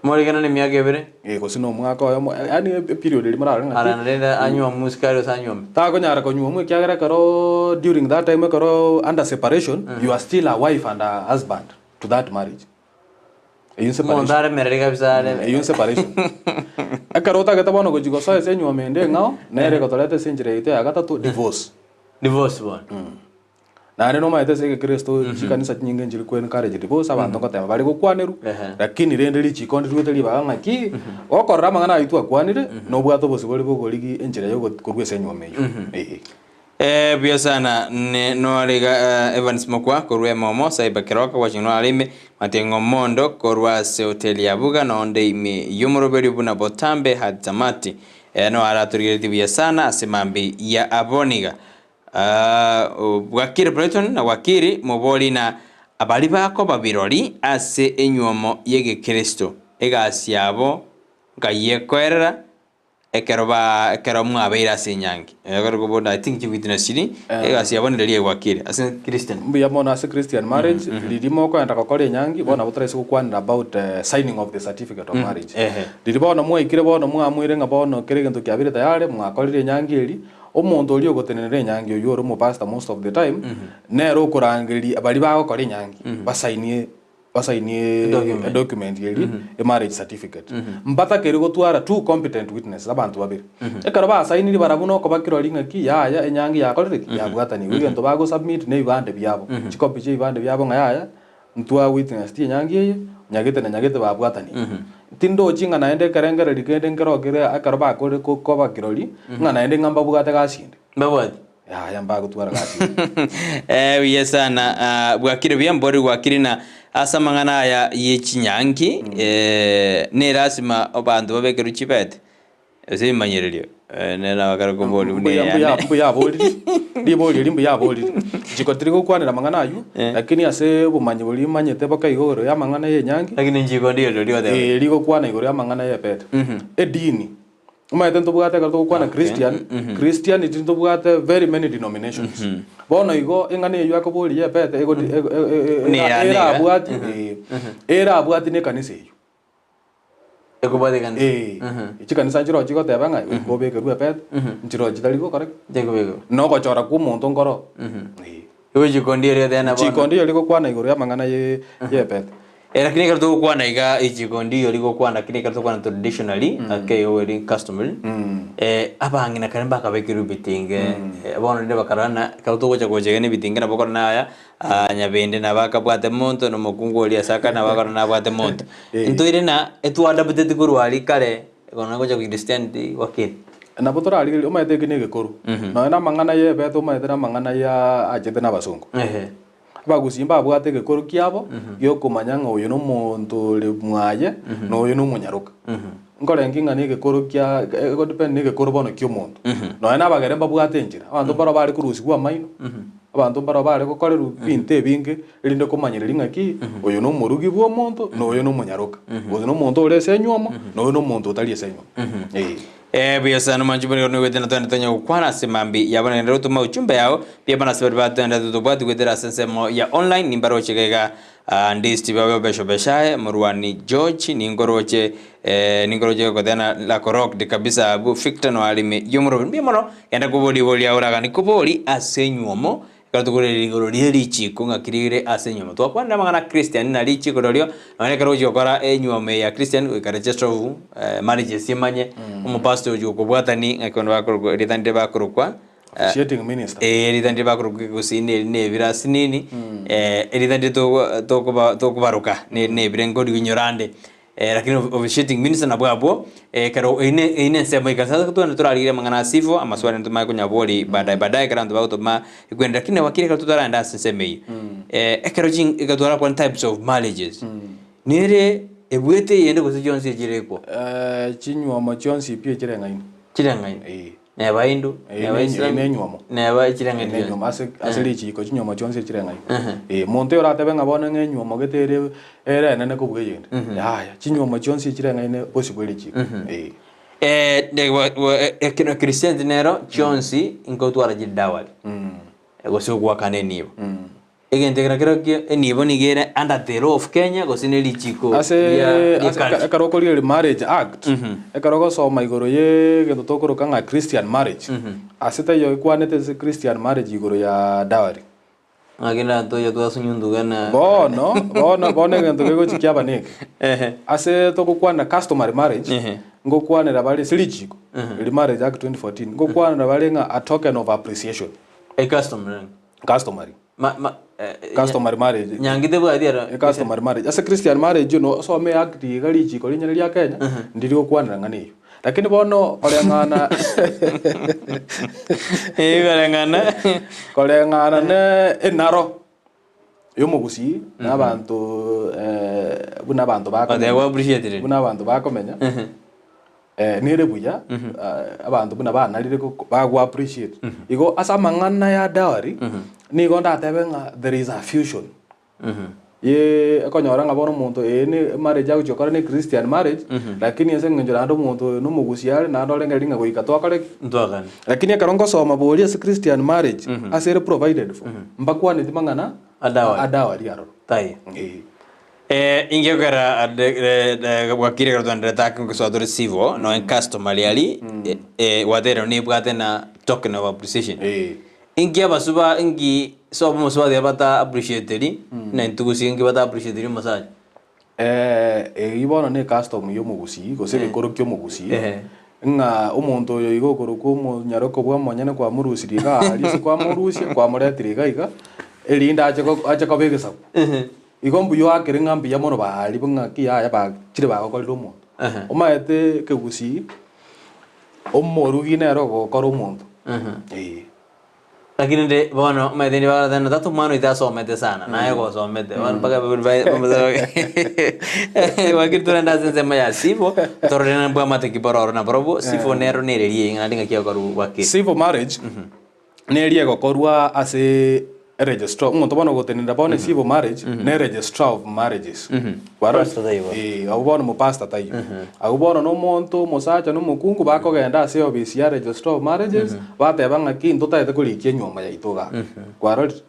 Moregane na emiaka ebere. Eh, gose na omwaka oyomo, yaani eperiod eria morarore ng'aki. Arana rende anyuomwe isiko gose anyuome. Takonyara konyuomwa ekiagera ekero during that time ekero under separation, you are still a wife and a husband. to that marriage. Eyio Omonto separation. aremereri kabisa are. Eyio separation. Ekero otagete bono gochia gosoa ase enyuomo ende eng'ao, nere egotoreta ase enchera yaito ya gatato, divorce. Divorce bono. Naende nomanyete ase egekristo chikanisa chinyinge nchiri ko encourage divorce, abanto ngoteba bare gokwanerwa, lakini rende richiko ndiruete ribaga ng'aki, gokorora amang'ana ayio twakwanire, nobwate obosibore bogorigi enchera ya korwa ase enyuomo eyio. Eeh. Eh, buya sana ne noare iga eh, Evans Mokwa korwa Emomo Cyber Keroka gwaching'wa noare ime Mating'o Mondo korwa ase hoteli ya Buga nonde ime y'omoroberio buna botambe Hadsamati eh, noare atorigeretie buya sana ase mambi ya aboniga Ah, Bwakire Brighton na Wakiri mobori na abari bakoba birori ase enyuomo y'egekristo egasi yabo nkai ekoerera Ekero ba ekero mwabeire ase enyangi, ekero koboda I think chiwitness chiri, egasi yabo nere egwakire ase Christian. Mbuya mono ase Christian marriage, riria mokoenda gokora enyangi, bono nabo toraise gokwanera about signing of the certificate of marriage. Ehe. Riria bono mwaikire bono mwaamwire ng'a bono kera egento kiabeire tayari, mwakorire enyangi eria, omonto oria ogotenenera enyangi oywo ore omopastor most of the time, nere okorangeria baria bagokora enyangi, basainie basainie Edocument. edocument eria emarriage certificate mbatakeri gotwara two competent witnesses abanto babere ekero basainiri barabwo nokoba kirori ng'aki yaya enyangi yakorire ki yabwatanigwe egento bagosubmit na ebibande biabo chicopy chia ebibande biabo ng'a yaya ntwa witness ti enyangi eye nyagete na nyagete babwatanigwe tindochi ng'a naende ekerengererio kende nkero kere ekero bakorire ko koba kirori ng'a naende ng'a mbabwate gasi ende Mbabwate. Yaya mbagotwara gasi ende. Eh, buya sana. Ah, bwakire buya mbori gwakire na ase amang'ana aya ye chinyangi eh, ne lasima abanto babekerwe chibete ase ebimanyererio eh, nere nabakare kobori buna Mbuya mbuya eyane. mbuya aborire ribori eri mbuya aborire nchiko tiri gokwanera amang'ana aywo lakini ase obomanyi boria manyete boka igo igoro ya amang'ana ya enyangi Lakini nchiko ndiyo rirorio oteba. eh, rigokwana igoro ya amang'ana ya ebete edini Omanyete ntobwate ekero togokwana Christian, Christianity ntobwate very many denominations. Bono igo eng'ana eywo akoboria epete ego Ne ya nega. erabwati erabwati na ekanisa eywo. Ekobwati ekanisa. Eh, chikanisa nchiroo chigoteba ng'a goika obekerwe epete, nchiroo chitari gokora ki? Chikobekwa. Na ogochora kwa omonto nkoro. Eh. Igo chikondi eria tena bono. Chikondi erio rigokwana igoro y'amang'ana ye y'epete. Eh, lakini ekero togokwana iga echikondi igo rigokwana lakini ekero togokwana traditionally ake igo eri customary eh, abang'ina kare mbakabekerwe ebitinge eh, bono rende bakarora na ekero togocha gocha iga na ebitinge nabo okora naya ah, nyabende nabo akabwate monto na omokungu oria ase akare nabo akora nabwate monto. Ntoire na etwadapteti korwa aria kare Bono gocha Christianity gwakire. Nabo torarigererie omanyete eke negekoro. Nonya na amang'ana y'ebete omanyete na amang'ana ya achete na abasongo. Ehe. Abagusii mbabwate egekoro kiabo giokomanya ng'a oyo nomonto ore mwaye na oyo nomonyaroka. Nkorengi ng'a negekoro kia egodepend negekoro bono kia omonto. Nonya na abagere mbabwate enchera, abanto mbaro bare korusigwa amaino, abanto mbaro bare gokorerwa ebinto ebinge Erinde komanyereria ng'aki oyo nomorugi bw'omonto, na oyo nomonyaroka, gose nomonto ore ase enywomo, na oyo nomonto otari ase enywomo. Ee. Eh, buya sana mwanchi bore noigwete na twende tonya gokwana ase mambi yabo naende gotoma ujumbe yao buya bana ase baria batwende totobwati goetera ase ensemo ya online nimbaroche iga iga ah, ndist babe obesho beshaye morwani George ninkoroche eh, ninkoroche gotena lakoroked kabisa abwo Victor noarime yomorobe mbuya mono genda kobori boria oragani kobori ase enywomo Ekero tokorereria igoro rie richiiko ng'aki rire ase enyuomo. Twakwanire amang'ana a Christian na richiiko rirorio, nonya ekero ogochia gokora enyuomo eye ya Christian goika register of marriages emanye, omopastor ogochia gokobwatani ng'aki bono bakorokwa erieta ndire bakorokwa Officiating minister. eh, erieta ndire bakorokwa ekegusii neri nebire asinini, erieta ndire togo tokoba tokobaroka neri nebire nkoriginyora ande. Eh, lakini officiating minister nabwo abwo ekero eine eine ensemo ika sasa twende torarigereria amang'ana ase ivo amaswali ntomanye konyabori baadaye baadaye ekero abanto bagotoma ekwende lakini wakili ekero totaragenda ase ensemo eyio ekero chin ekero twarakwana types of marriages nere ebwete eyende gose chionsi echirekwo Chinywomo chionsi pi echireng'aini. chireng'aini Eh. Neba Hindu, Eye neba ne- Islam, eye nenywomo. neba echireng'aini chionsi. Nenywomo ase ase richiiko chinywomo chionsi echireng'aini. Eh, monto oyo oratebe ng'a bono ng'a enywomo gete ere ere enene kobua eyende, yaya, chinywomo chionsi echireng'aine bosio bwe richiiko. Eh. Eh, ne- wa- wa- ekero Christianity nero chionsi nkotwara chidawari gose ogwakana enibo. Egento eke nakerokio enibo nigo ere under the law of Kenya gose ne richiko Ase ria ria ase culture. ekero okorigereria Marriage Act, ekero ogosoma igoro ye egento tokoroka ng'a Christian marriage, ase taiyo ekwanete ase Christian marriage igoro ya dowry. Ng'aki ndatoche twasunyuntuka na Bono, bono, bono egento kegochi kiaba neke. Ehe. Ase togokwana customary marriage, Ehe. ngokwanera bare ase richiko, eri Marriage Act 2014, ngokwanera bare ng'a a token of appreciation. E customary. Customary. Ma, ma, eh, Customary marriage. Nyangi tebwati ero. E customary marriage. Ase Christian marriage no osome act iga richiko rinyene ria Kenya, ndiri gokwanera ng'a neyio. Lakini bono koreng'ana Eh, koreng'ana. koreng'ana ne enaro yomogusii na abanto eh, buna abanto Bateba bakomenya appreciate it. buna abanto bakomenya nere buya abanto buna banarire bago appreciate. Igo ase amang'ana ya dowry nigo ndatebe ng'a there is a fusion. Ye ekonyora ng'a bono omonto eye ne marriage agochia gokora ne Christian marriage, lakini ase eng'encho naende omonto oyo nomogusia are naende orengereria ng'a goika twakore ki? Ntwakane. Lakini ekero ngosoma boria ase Christian marriage, ase ere provided for, mbakwaneti mang'ana A dowry. a dowry aroro. Taiyo. Eh. Eh, inki okera ade eh, gwakire ekero twaenderete ake ngosoa tore civil, noe customary aria, eh, eh, gwateire nebwate na token of appreciation. Eh. Inki abasuba inki sobo omosubati bata appreciateri na intwe gose inki bata appreciateri omosacha? Eh, eyio bono ne ecustom ya omogusii gose egekoro kia omogusii, Ehe. ng'a omonto oyo iga okorokwa omonyaroko bwa omonyene kwamorusirie iga aria ase kwamorusia kwamoretire iga iga, erinde ache go ache koba egesaku. Igo mbuya oakere ng'a mbuya mono baria ng'aki yaya bachire bagokorire omonto. Ehe. Omanyete ekegusii, omorugi nere ogokora omonto. Eh. Lakini rende bono omanyete rende bagotebi ng'a tata omwana oito asomete sana, naye gosomete, bono mpaka Lakini torende ase ensemo ya civil, torore na mbwamate ki bororo nabarobwo, civil nero nere riaye ng'a naende ng'aki egokorwa gwakire. Civil marriage, neria egokorwa ase registrar, omonto bono ogotenenera bono civil marriage, ne registrar of marriages. Kwarora? Pastor taiyo bono. Eh, abwo bono omopastor taiyo. Abwo bono na omonto omosacha na omokungu bakogenda ase eofisi ya registrar of marriages, bateba ng'aki ntotagete korikia enyomba yaito igaa. Kwarorire?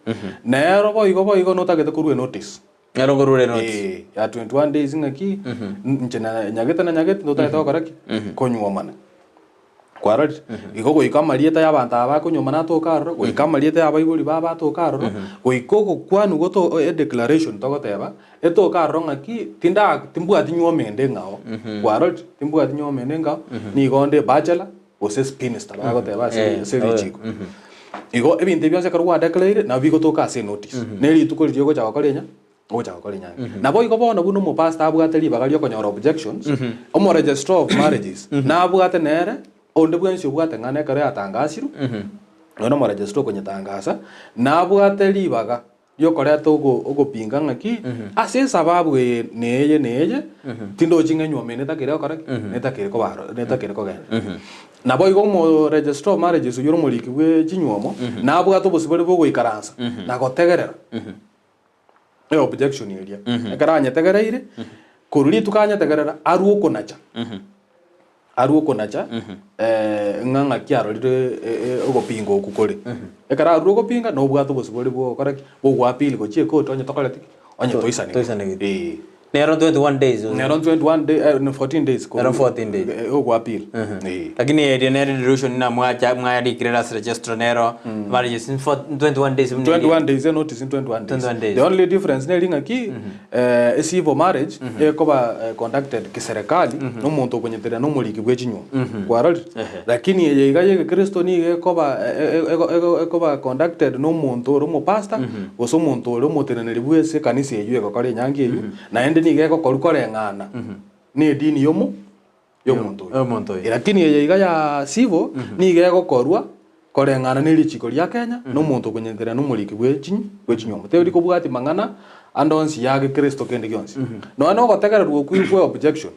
Nero boigo boigo notagete korwa enotice. Nero nkorure enotice. Eh, ya 21 days ng'aki, inche na nyagete na nyagete ntotagete gokora ki? Konyuomana. Kwarorire? Igo goika amarieta y'abanto aba bakonyuomana atoke aroro, goika amarieta y'abaibori babo atoke aroro, goika ogokwanwa goto edeclaration togoteba, etoke aroro ng'aki tinda timbwati nyuomo ende ng'ao. Kwarorire? Timbwati nyuomo ende ng'ao, nigo onde bachelor gose spinster bagoteba ase ase richiko. Igo ebinto ebi bionsi ekero gwadeclaire nabo bigotoka ase enotice. Na erituko riria ogocha gokora enya ogocha gokora enyangi. Naboigo bono buna omopastor abwate ribaga riokonyora objections, omoregistrar of marriages nabwate nere onde bwensi obwate ng'ana ekero yatangasirwe, nonya na omoregistrar okonyetangasa, nabwate ribaga riokoreta ogo ogopinga ng'aki, ase esababu eye na eye na eye, tindochi ng'a enywomo eye netakere gokora ki? Netakere koba aro netakere kogenda. Naboigo omoregistrar of marriages oyio ore omoriki bwe chinywomo, nabwate obosibore bwa ogoikaransa na gotegerera. Eobjection eria. Ekero anyetegereire, korwa rituko anyetegerera, arwe okonacha. Arwe okonacha, ng'a ng'aki arorire ogopinga okwo kore. Ekero arure ogopinga, nobwate obosibore bwa ogokora ki? Bwa ogoappeal gochia ecourt onye tokoreti ki? Onye toisanegeti. Toisanegeti. Eeh. Nero 21 days gose? Nero 21 day, eh, 14 days. Nero 14 days. Ogoappeal. Eeh. Lakini eria nere resolution na mwacha mwayarikire ase registrar nero marriages in 21 days buna eria. 21 days, a notice in 21 days. 21 days. The only difference neri ng'aki eh, a civil marriage ekoba eh, conducted kiserikali na omonto okonyeterera na omoriki bwe chinyomba. Kwarorire? Ehe. Lakini eye iga ya egekristo nigo ekoba eh, eh, ego- ego- ekoba conducted na omonto ore omopastor gose omonto ore omoteneneri bwe ase ekanisa eywo egokora enyangi eywo, naende nigo egokorwa koreng'ana na edini yomo yomonto oyo. Yomonto oyo. Lakini eye iga ya civil nigo egokorwa koreng'ana ne richiko ria Kenya na omonto okonyeterera na omoriki bwe chinyi bwe chinyomba. Teri kobwati mang'ana ande onsi ya gekristo kende gionsi. Nonya na ogotegererwa okwo kwe objection,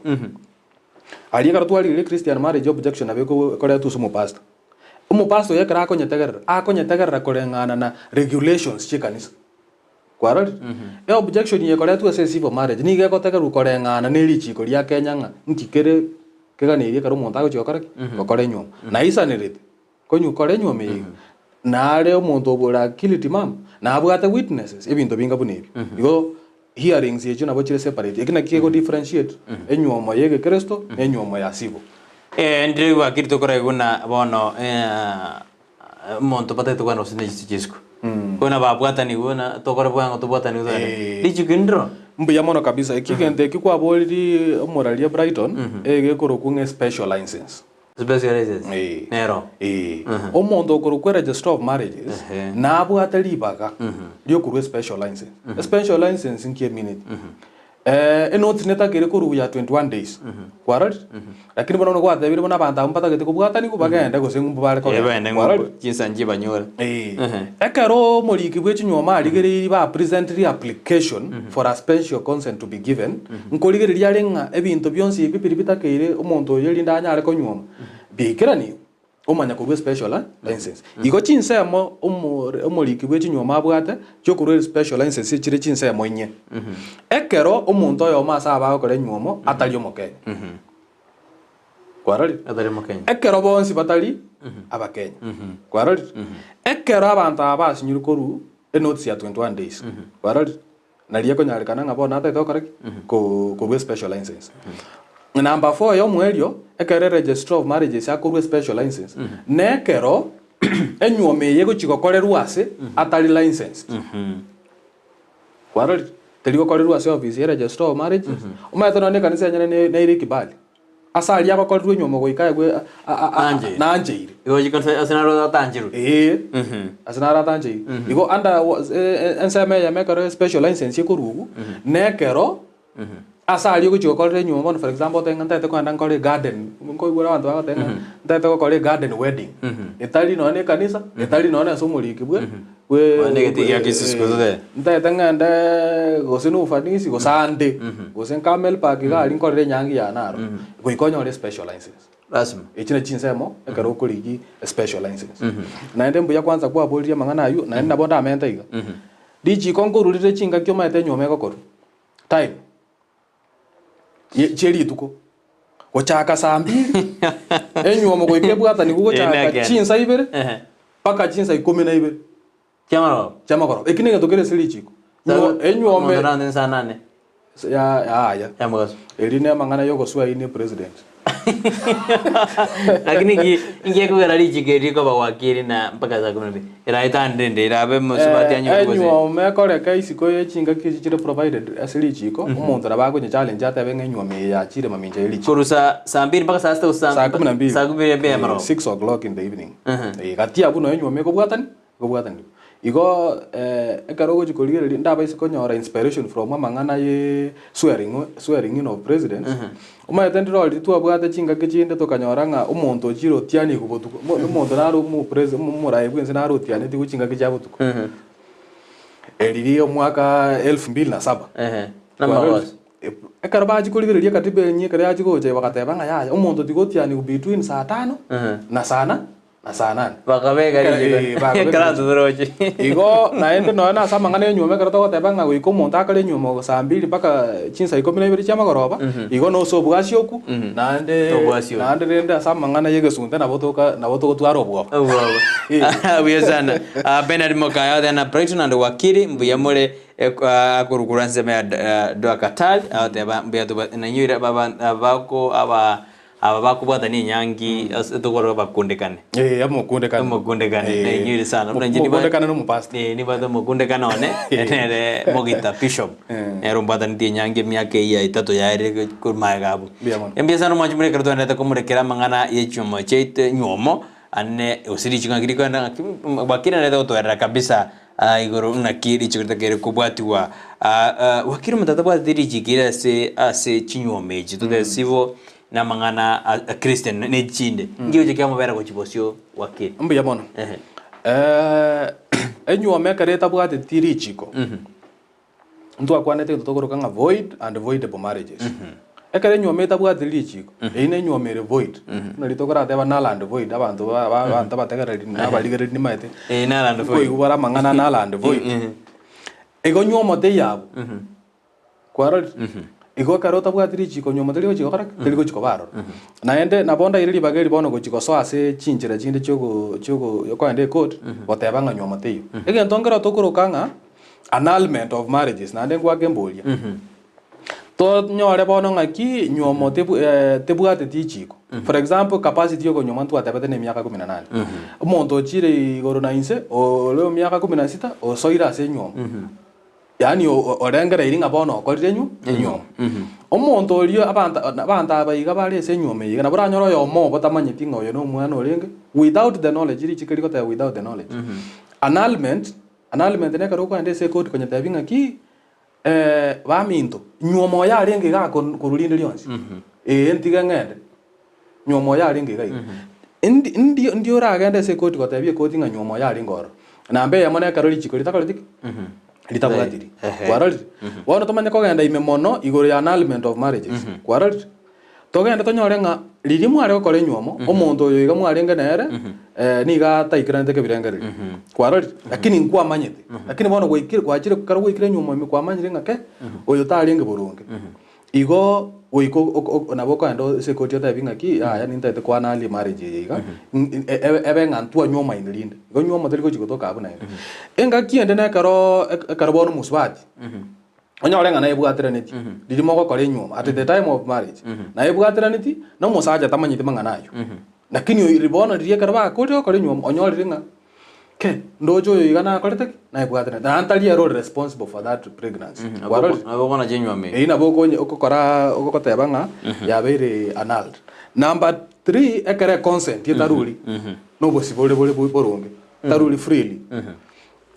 aria ekero twarigereria Christian marriage objection nabo eko ekoretwa ase omopastor. Omopastor oyo ekero akonyetegerera, akonyetegerera koreng'ana na regulations chie ekanisa. Kwarorire? Eobjection eye ekoretwa ase ecivil marriage nigo egotegerwa koreng'ana ne richiko ria Kenya ng'a nki kere keganeirie ekero omonto agochia gokora ki? Gokora enywomo. Naisanerete konywa kora enywomo eye iga, nare omonto obore akili timamu, nabwate witnesses, ebinto binga buna ebio. Igo hearings echio nabo chire separate. Eki nakio kego differentiate enywomo ya egekristo na enywomo ya civil. Ndire gwakiri tokoraigwa buna bono. omonto batagete kogenda gose ne chisiko. Bono babwatanigwe buna tokore bwango tobwatanigwe togende. Eh. Richiko eri ndiro. Mbuya mono kabisa. Eki egento eki kwaboriri omoraria Brighton, egekorokwa ng'a special license. Special license. Eh. Nero. Eh. Omonto okorokwa registrar of marriages nabwate ribaga riokorwa special license. Special license nki emineti? Enoti netakire korwa ya 21 days. Kwarorire? Lakini bono gwatebire buna abanto abwo mbatagete kobwatanigwa bagende gose ng'umbu bare Eh, kogenda. bagende Kwarorire? ng'umbu chinsa nchibanyore. Eh. Ekero omoriki bwe chinyuoma arigereirie ba presentiri application for a special consent to be given, nkorigereria are ng'a ebinto bionsi ebi biri bitakeire omonto oyo erinde anyare konyuoma, biaikeranigwe, omanya korwa special license. Igo chinsemo omoriki bwe chinyuoma abwate chiokorwa special license chire chinsemo inye. Ekero omonto oyomo ase aba agokora enyuomo atari omokenya. Kwarorire? Atari omokenya. Ekero bonsi batari abakenya. Kwarorire? Ekero abanto aba basinyirwe korwa enotice ya 21 days. Kwarorire? Nario ekonyarekana ng'a bono atagete gokora ki? Korwa special license. Number four yomoerio, ekero eregistrar of marriages akorwa special license, nekero enyuomo eye egochia gokorerwa ase atari licensed. Kwarorire? Teri gokorerwa ase office ya registrar of marriages, omanyete nonye na ekanisa enyene neire ekibali. Ase aria agokorerwa enyuomo goika aegwe Nancheire. nancheire. Igo chikanisa ase naro atancherwe. Ee, ase naro atancheire. Igo under ensemo eyemo ekero special license ekorugwa, nekero ase aria ogochia gokorera enyuomo bono for example otebe ng'a ntagete kogenda nkore egarden, nkoigwera abanto bagoteba ng'a ntagete gokora egarden wedding, etari nonya na ekanisa, etari nonya na ase omoriki bwe bwe Nonya na egetii gia Kisii gose totebe. ntagete ng'ende gose na ufanisi gose ande, gose Camel Park iga aria nkorere enyangi yane aro, goika onyore special license. Lasima. Echi nachi chinsemo ekero okorigi special license. Naende mbuya kwanza kwaboririe amang'ana aywo, naende nabo ndamente iga. Richiko nkorurire chingaki omanyete enyuomo egokorwa, time, ye chie rituko, gochaka saa mbiri, enyuomo goika ebwatanigwe gochaka Ene again. chinsa ibere, Ehe. mpaka chinsa ikomi na ibere Chiamagoroba. chiamagoroba. Eki negento kere ase richiko. Nyuo- Enyuomo Omonto nande saa nane ya yaya. ya mogaso. Eri ne amang'ana y'ogoswaini president. Lakini inki inki ekogera richiko eri rikoba wakiri na mpaka saa kumi na mbili. Eraetande rende erabe mosubati anyore gose. Enyuomo ekoreka isiko ye chingaki echi chire provided ase richiko, omonto nabo akonye challenge atebe ng'a enyuomo eye yachire mamincha ye richiko. Korwa saa saa mbili mpaka saa sita gose Saa kumi na mbili. Saa kumi na mbili ya marogoba. 6 o'clock in the evening. Gati abwo noyo enyuomo ekobwatani ekobwatanigwa. Igo ekero ogochi korigereria ndabaise konyora inspiration from amang'ana ye swearing swearing in of presidents, omanyete ndirori twabwate chingaki chinde tokanyora ng'a omonto ochire otianigwe botuko, mo omonto naro omopresi omoraia bwense naro otianetigwe chingaki chia botuko. Eriria omwaka elfu mbili na saba. Namagoso. Ekero bachia korigereria ekatiba enyia ekero yachia gocha bagateba ng'a yaya omonto tiga otianigwe between saa tano na saa na na saa nane. Bakabeka Ekero- richiko. eh, bakabeka Ekero richiko. atotoroche. Igo naende nonya nase amang'ana y'enyuomo ekero togoteba ng'a goika omonto akore enyuomo saa mbiri mpaka chinsa ikomi na ibere chiamagoroba, igo nose obwasi okwo, naende Obwasi obwo. naende rende ase amang'ana y'egesunte nabo toka nabo togotwara obwoba. Obwoba. Buya sana. Ah, Bernard Mokaya oteba na Brighton and Wakili mbuya more akorwa ensemo ya Doha Qatar agoteba mbuya toba nainyoire aba bako aba Aba bakobwatania enyangi ase tokorora bakundekane. Eh, omokundekane. Omokundekane, Eh, nainyore sana. Buna inche niba- Omokundekane nomopastor. Eh, nibwate omokundekane one, nere Mogita Bishop. Nere ombwatanetie enyangi emiaka eyio ya etato yaerire korwa magega abwo. Mbuya mono. Mbuya sana omwanchi more ekero twaendete komorekera amang'ana ye chinyuomo chiaito enyuomo, ane gose richiko ng'aki rikoenda ng'aki wakili narete gotoerera kabisa igoro ng'aki richiko ritakeire kobwatiwa. Wakili omonto atabwateti richiko ere ase ase chinyuomo echi totebe civil na amang'ana a Christian ne echinde. Nki gocha kiamobera gochia bosio wakili? Mbuya mono. Ehe. Enyuomo ekero etabwateti richiko, ntwakwanete egento tokoroka ng'a void and voidable marriages. Ekero enyuomo etabwati richiko, eyio ne enyuomo ere void. Buna riria tokorateba null and void, abanto ba- ba- abanto abategereri na abarigereri nimaete, Eh, null and void. nkoigwa bare amang'ana null and void. Igo nyuomo teiyo abwo. Kwarorire? Igo ekero otabwati richiko nyuomo teri gochia gokora ki? Teri gochia koba aroro. Naende nabo ndaire ribaga eri bono gochia gosoa ase chinchera chinde chiogo chiogo okoenda ecourt, goteba ng'a nyuomo teiyo. Egento nkero tokoroka ng'a annulment of marriages, naende ngwake mboria. Tonyore bono ng'aki nywomo tebu tebwateti echiko. For example, capacity ya okonyuoma ntwatebete na emiaka kumi na nane. Omonto ochire igoro na inse, ore emiaka kumi na sita, osoire ase enywomo. Yaani orengereiri ng'a bono okorire enywo enywomo. Omonto oria abanto abanto aba iga bare ase enywomo eye iga, nabo oranyore oyomo obo tamanyeti ng'a oyo na omwana orenge, without the knowledge, richiko rigoteba without the knowledge. Annulment, annulment nekero okoenda ase ekoti konyetebia ng'aki. Baminto, nyuoma oyo arenge igaa korwa rinde rionsi, ee, ntige ng'ende, nyuoma oyo arenge iga iga. Ndi ndi ndi oragende ase ekoti gotebia ekoti ng'a nyuoma oyo arenge ororo. Namba eyemo nekero richiko ritakoreti ki? Ritabwatiri. Kwarorire? Bono tomanye kogenda ime mono igoro ya annulment of marriages. Kwarorire? Togende tonyore ng'a riria mware gokora enywomo, omonto oyo iga mwarenge nere, nigo ataikeranete kebirengererio. Kwarorire? Lakini nkwamanyete. Lakini bono gwaikire gwachire ekero gwaikire enywomo ime kwamanyire ng'a ke, oyo tarenge boronge. Igo goika o- o- nabo okogenda ase ekoti otebi ng'aki, yaya nintagete koanalia emarriage eye iga, ebe ng'a ntwanywomaine rinde. Igo nywomo teri gochi gotoka abwo naende. Engaki ende nekeroo ekero bono omosubati. Onyore ng'a naebwateraneti riria mogokora enywomo, at the time of marriage, naebwateraneti na omosacha tamanyeti mang'ana ayio. Lakini oyo bono riria ekero bakorire gokora enywomo, onyorire ng'a ke, ndoche oyo iga nakorete ki? Naebwateraneti. Naende tari ere ore responsible for that pregnancy. Kwarorire? Nabo okonacha enywomo eye. Eyio nabo okonye okokora ogoteba ng'a yabeire annulled. Number three, ekero econsent etaruri, na obosibore bore boronge, taruri freely.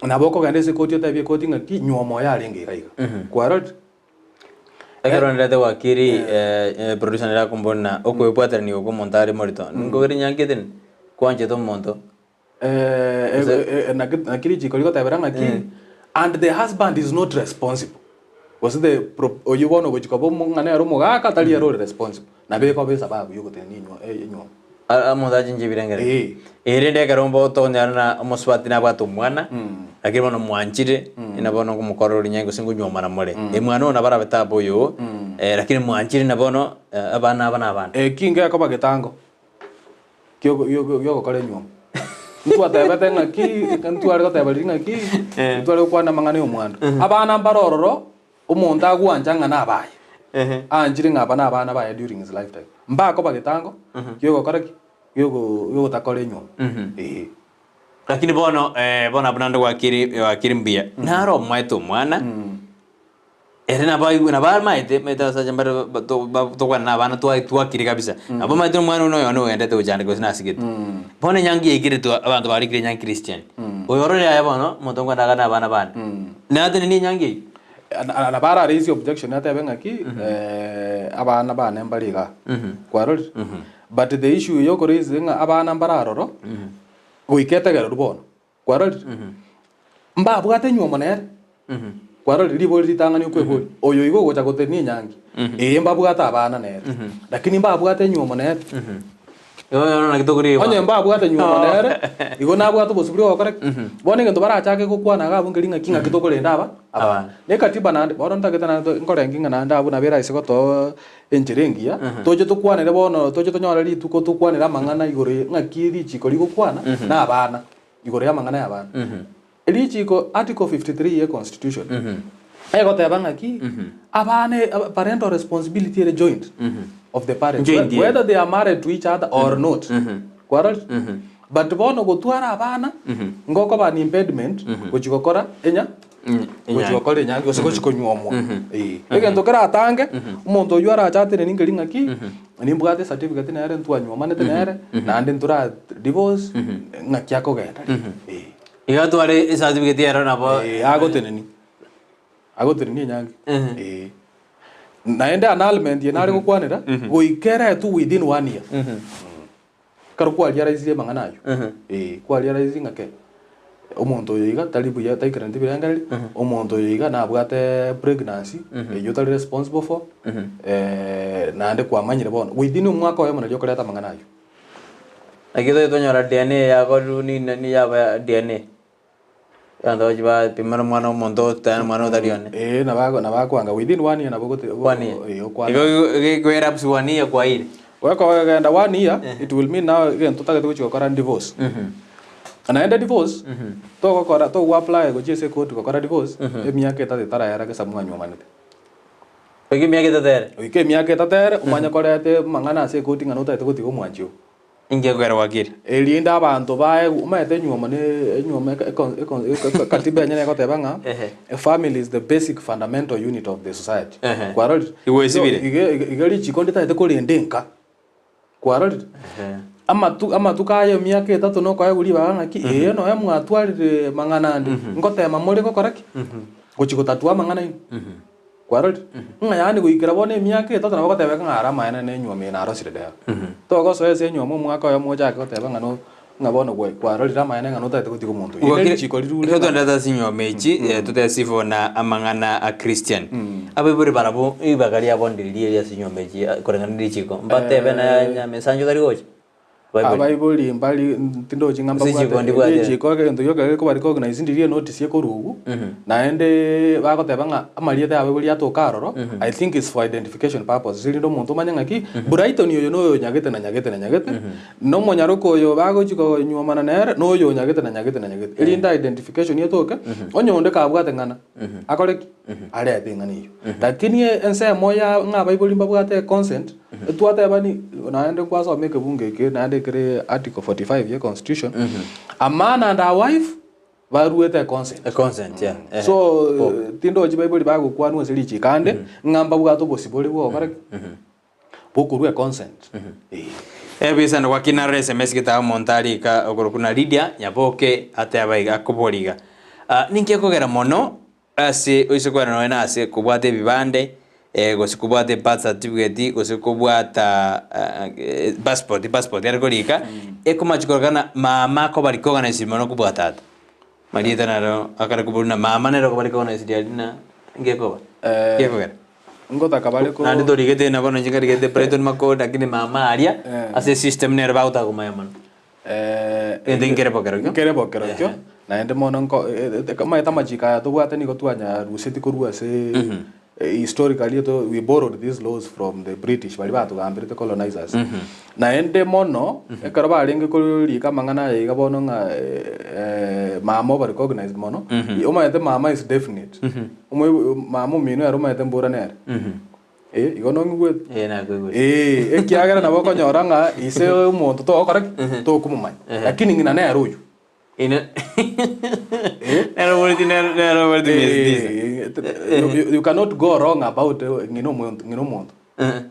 Nabo okogenda ase ekoti otebie ekoti ng'aki nywomo oyo arenge iga iga. Kwarorire? Ekero ndete wakiri producer nere akombori na okoebwaterania okwo omonto are morito. Nkogere nyankete kwanchete omonto. Naki naki richiko rigotebera ng'aki and the husband is not responsible. Gose the pro oyio bono ogochia koba ng'a nere omogaka tari ere ore responsible. Nabo ekoba esababu yogotenenia enywo enywomo. Omonto achinche ebirengererio. Ee. Erinde ekero mbo tokonyora na omosubati nabwate omwana, lakini bono mwanchire, na bono nkomokorera orinyangi gose nkonywomana more. Omwana oyo nabo arabe taba oyoo, lakini mwanchire na bono abana aba na abana. Eki ngekoba getango kioko gioko giogokora enywomo. Ntwatebete ng'aki, ntware goteba riria ng'aki, ntware gokwana amang'ana ya omwando. Abana mbare ororo, Omonto agwancha ng'a nabaye, aanchire ng'a aba nabana baye during his lifetime, mbakoba getango ki'ogokora ki? Gi'ogotakora enywomo. Ee. Lakini bono bono abwo naende gwakire gwakire mbuya, naro omoete omwana, ere nabo aigwe nabo amaete maete abasacha mbare ba to ba tokwana na abana twa twakire kabisa, nabo omanyete omwana one oyo nogendete gochandeka gose nasigete. Bono enyangi yaikeretwe abanto barikire enyangi christian, oyo orore yaya bono, omonto nkoenda agane abana bane, natenenie enyangi eyio. Nabo ara raise objection atebe ng'aki abana bane mbare igaa. Kwarorire? But the issue ya okoraise ng'a abana mbare aroro, goika etegererwe bono. Kwarorire? Mbabwate enywomo nere. Kwarorire ribori ritang'ani okweboria, oyo igo ogocha gotenia enyangi, ee mbabwate abana nere, lakini mbabwate enywomo nere. Onye mbabwate nywomo nere, igo nabwate obosio boria ogokora ki? Bono egento barachake gokwana iga abwo nkeri ng'aki ng'aki tokorenda aba abana. Na ekatiba naende, bono ntagete naende nkorengi ng'a naende abwo nabo eraise gotoa enchera engiya, toche tokwanere bono toche tonyore rituko tokwanere amang'ana igoro ye ng'aki richiko rigokwana na abana, igoro ya amang'ana ya abana. Richiko article 53 ye constitution egoteba ng'aki abana parental responsibility ere joint of the parents Joint, yeah. whether they are married to each other or not kwarorire but bono gotwara abana ngokoba an impediment gochi gokora enya gochi gokora enyangi gose gochi konyuomwa eh. Egento keratange omonto oywo arache ateneni nkeri ng'aki nimbwate ecertificate nere ntwanywomanete nere naende ntora divorce ng'aki akogenda eh. Iga tware ecertificate ero nabo. Ee, agoteneni. Agoteneni enyangi. Ee. Naende annulment eye nare gokwanera, goika eretwe within one year. Ekero kwarealizirie amang'ana ayio, ee, kwarealizirie ng'a ke, omonto oyo iga tari buya taikeraneti ebirengererio, omonto oyo iga nabwate pregnancy, eyio otari responsible for, naende kwamanyire bono, within omwaka oyomo nario okoreta amang'ana ayio. Naki twaye twanyora DNA yakorirwe ni nani yaba DNA. Abanto bachi bapimera omwana omonto tayari omwana otari one. Ee, nabo nabo akwanga within one year nabo ogote One year. ee, okwana. Igo igo elapse one year kwaire. Gekogenda one year, it will mean now egento otagete gochia gokora ni divorce. Naende divorce, togokora togo apply gochia ase ekoti gokora divorce, emiaka etato etarayera gesa mwanywomanete. Goika emiaka etato ere. Goika emiaka etato ere, omanye koreta amang'ana ase ekoti ng'a notagete gotiga omwanchi oo. Inki gekogera gwakire? Erinde abanto baegwe, omanyete enywomo ne enywomo eko eko eko eko katiba enyene egoteba ng'a Ehe. a family is the basic fundamental unit of the society. Ehe. Kwarorire? Igwesibire. Igo iga iga richiko nditagete korenda enka. Kwarorire? Ehe. Amatu amatuko aya emiaka etato nokoegwa ribaga ng'aki, ee nonya mwatwarire mang'ana ande, ngotema more gokora ki? Gochia gotatua amang'ana aino. Kwarorire? Ng'a yaani goikera bono emiaka etato nabo ogotebeka ng'a ara amaene nenyuomo eye narosire rero. Togosoa ase enyuomo omwaka oyomo ochake goteba ng'a no ng'a bono gwe kwarorire amaene ng'a notagete gotiga omonto oyio. Ere richiko rirure Ekero ng'a twaendete ase enyuomo echi, eh, totebe sifo na amang'ana a Christian. Abaibori barabwo ribaga riabo ndiri riria ase enyuomo echi eh, koreng'ana ne richiko, mbatebe na nyamesancho tari gocha? Abaibori. Abaibori mbari tindochi ng'a Ase richiko mbabwate ndibwate. richiko egento gioka gekoba recognized ndiri enotice ekorugwa, naende bagoteba ng'a amarieta ya abaibori atoka aroro, I think it's for identification purposes erinde omonto omanye ng'aki, Brighton oyo noyo onyagete na nyagete na nyagete, na omonyaroka oyo bagochi konyuomana nere, noyo onyagete na nyagete na nyagete, erinde identification etoke, onye onde kabwate ng'ana, akore ki? Arete eng'ana eyio. Lakini ensemo ya ng'a abaibori mbabwate consent, twateba ni naende nkwasoma ekebungo eke naende ekere article 45 ye constitution, a man and a wife baruete econsent. Econsent, yeah. Ehe. So tindochi baibori bagokwanwa ase richiko ande, ng'a mbabwate obosibore bwa gokora ki? Bokorua econsent. Eh. Ebisando gwakina arore SMS getaha omonto arika okorokwa na Lydia Nyaboke ateba iga akoboria iga Ah, ninki ekogera mono Ase oise kwana nonya nase kobwata ebibande, gose kobwata ebirth certificate, gose kobwata passport, passport are korika, ekomachi korokana mama akoba recognized mono kobua tata. Marieta naro akare koborwa na mama nere okoba recognized aria na ngekoba, gekogera. Ngotaka bare ko. Naende torigete na bono inche nkarigete Brighton Makori lakini mama aria ase esystem nere bagotaka komanya mono. Egento nkere bokerokio. Nkere bokerokio, naende mono nko omanyete amachiko aya tobwate nigo twanyarusetie korwa ase historically eto we borrowed these laws from the British baria batogamberete colonizers. Naende mono, ekero barenge korika amang'ana aya iga bono ng'a mama oba recognized mono, omanyete mama is definite, omoibo mama omino ere omanyete mbora nere. Eh, igo nong'igwete? Eh, nakoigwete. Eh, ekiagera nabo okonyora ng'a ise omonto togokora ki? Tokomomanya. Lakini ng'ina nere oywo. Ine nere oboreti nere nere oboreti miezi tisa. Eh, eh, you, you, you cannot go wrong about eh, ng'ina omonto, ng'ina omonto.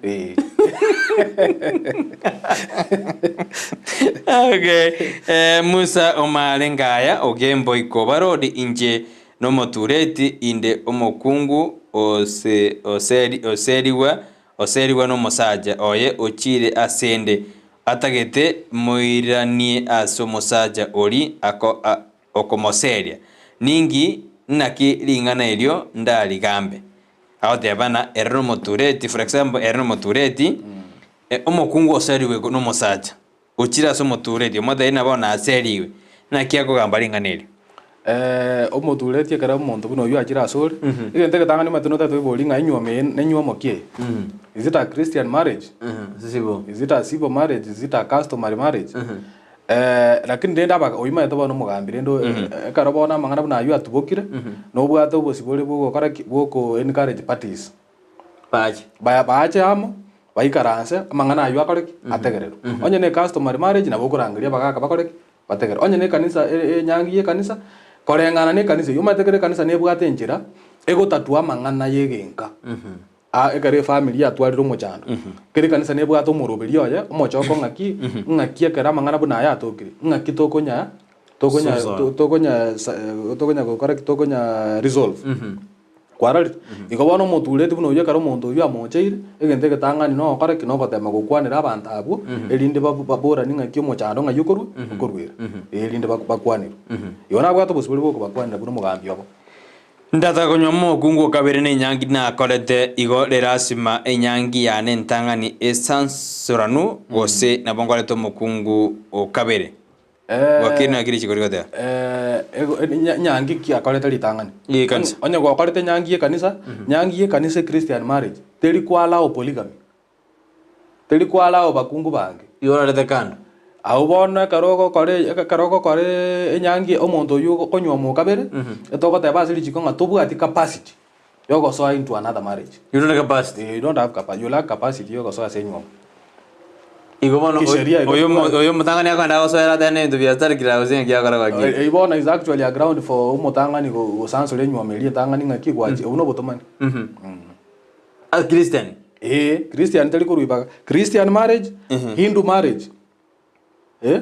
Eh. Okay. Eh, Musa omare ngaya ogembo ikoba rodi inche Nomotureti inde omokungu oserigwa oserigwa nomosacha oye ochiire asende, atagete moiranie ase omosacha oria okomoseria. Ninki naki ring'ana erio ndarigambe? Agoteba ng'a ere nomotureti, for example, ere nomotureti, omokungu oserigwe nomosacha. Ochire ase omotureti, omotebi na bono naserigwe. Naki akogamba ring'ana erio? Omotureti ekero omonto buna oyio achire asore, egento egetang'ani omanyete notagete oiborie ng'a enywomo eye nenywomo ki eye? Is it a Christian marriage? Is it a civil marriage? Is it a customary marriage? Lakini rende aba oyio omanyete bono omogambi rende ekero bono amang'ana buna ayio atubokire, nobwate obosibore bwogokora ki? Bwoko encourage parties. Baache. Baya baache amo, baikaranse, amang'ana ayio akore ki? Ategererwe. Onye ne customary marriage nabo okorangeria abagaka bakore ki? Bategerere. Onye ne ekanisa e- enyangi ya ekanisa, koreng'ana na ekanisa eyio, omanyete kera ekanisa nebwate enchera, egotatua amang'ana ya egenka. Aa ekero efamiri yatwarire omochando, kera ekanisa nebwate omoroberi oye, omochoko ng'aki, ng'aki ekero amang'ana buna aya atokire, ng'aki tokonya tokonya Susa. tokonya sa tokonya gokora ki? Tokonya resolve. Kwarorire? Igo bono omotureti buna oyio ekero omonto oyio amocheire, egento egetang'ani nogokora ki? Nogotema gokwanera abanto abwo, erinde babu baboranie ng'aki omochando ng'ai okorwa okorwera, erinde baku bakwanerwe. Igo nabwate obosibore bwa okobakwanera buna omogambi obo. Ndataka konywa mokungu o kabere nenyangi nakorete, igo lerasima enyangi yane entang'ani esansoranu, gose nabo nkorete omokungu o kabere. Gwakire naki richiko rigoteba? Nyangi ki akorete ritang'ani? Ye ekanisa. Onye gwakorete nyangi y'ekanisa, nyangi y'ekanisa echristian marriage, teri koallow polygamy. Teri koallow bakungu bange. Igo orarete kando. Abwo bono ekero ogokora ekero ogokora enyangi omonto oywo okonywa omokabere, etogoteba ase richiko ng'a tobwati capacity. Yogosoa into another marriage. You don't have capacity. You don't have capa you lack capacity yogosoa ase enywomo. Igo bono Kisheria igo oyo tobwate. oyo omotang'ani akogenda agosoera atebe ebinto bia tarikire gose ng'aki akora gaki. Eyio bono is actually a ground for omotang'ani gosansora enywomo eria etang'ani ng'aki gwachi obwo nobotomani. As Christian. Ee, Christian tari korwa ibaga. Christian marriage, Hindu marriage, eh,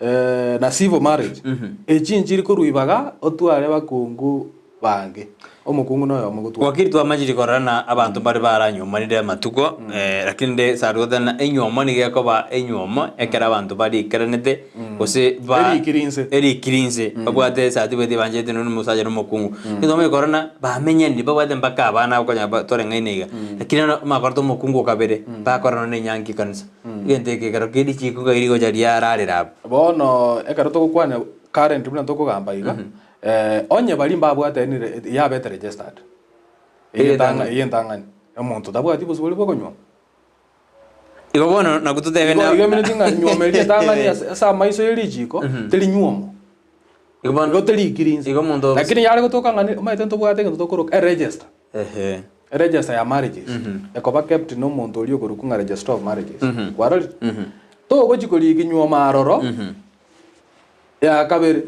eh, na civil marriage, echi nchiri korwa ibaga otware bakungu bange. Omokungu noyomo gotwara. Wakili twamanyire korora na abanto mbare baranywomanire amatuko eh, lakini nde sarigoteba ng'a enywomo nigo ekoba enywomo ekero abanto barikeranete gose ba Erikire inse. erikire inse babwate certificate ebanchete nonye omosacha na omokungu. Ekero twamanyire korora ng'a bamenyanire babwate mpaka abana bakonya ba toreng'aine iga, lakini bono omakorete omokungu o kabere bakora nonye enyangi ekanisa. Egento eke ekero kere richiko ngai rigocha riararera abwo. Bono ekero togokwana current buna tokogamba iga, onye baria mbabwate yabete registered, eyio entang'ani eyio entang'ani, omonto tabwati bosibore bwa okonywa. Igo bono nabwo totebe Igo na igo emineti ng'a nywomo eria entang'ani ase ase amaiso ye richiko, teri nywomo. Igo bono Igo terikiri inse. Igo omonto Lakini yare gotoka ng'a omanyete ntobwate egento tokoroka eregister. Ehe. Eregister ya marriages, ekoba kept na omonto oria okorokwa ng'a registrar of marriages. Kwarorire? Togochi korika enywomo aroro, ya kabere,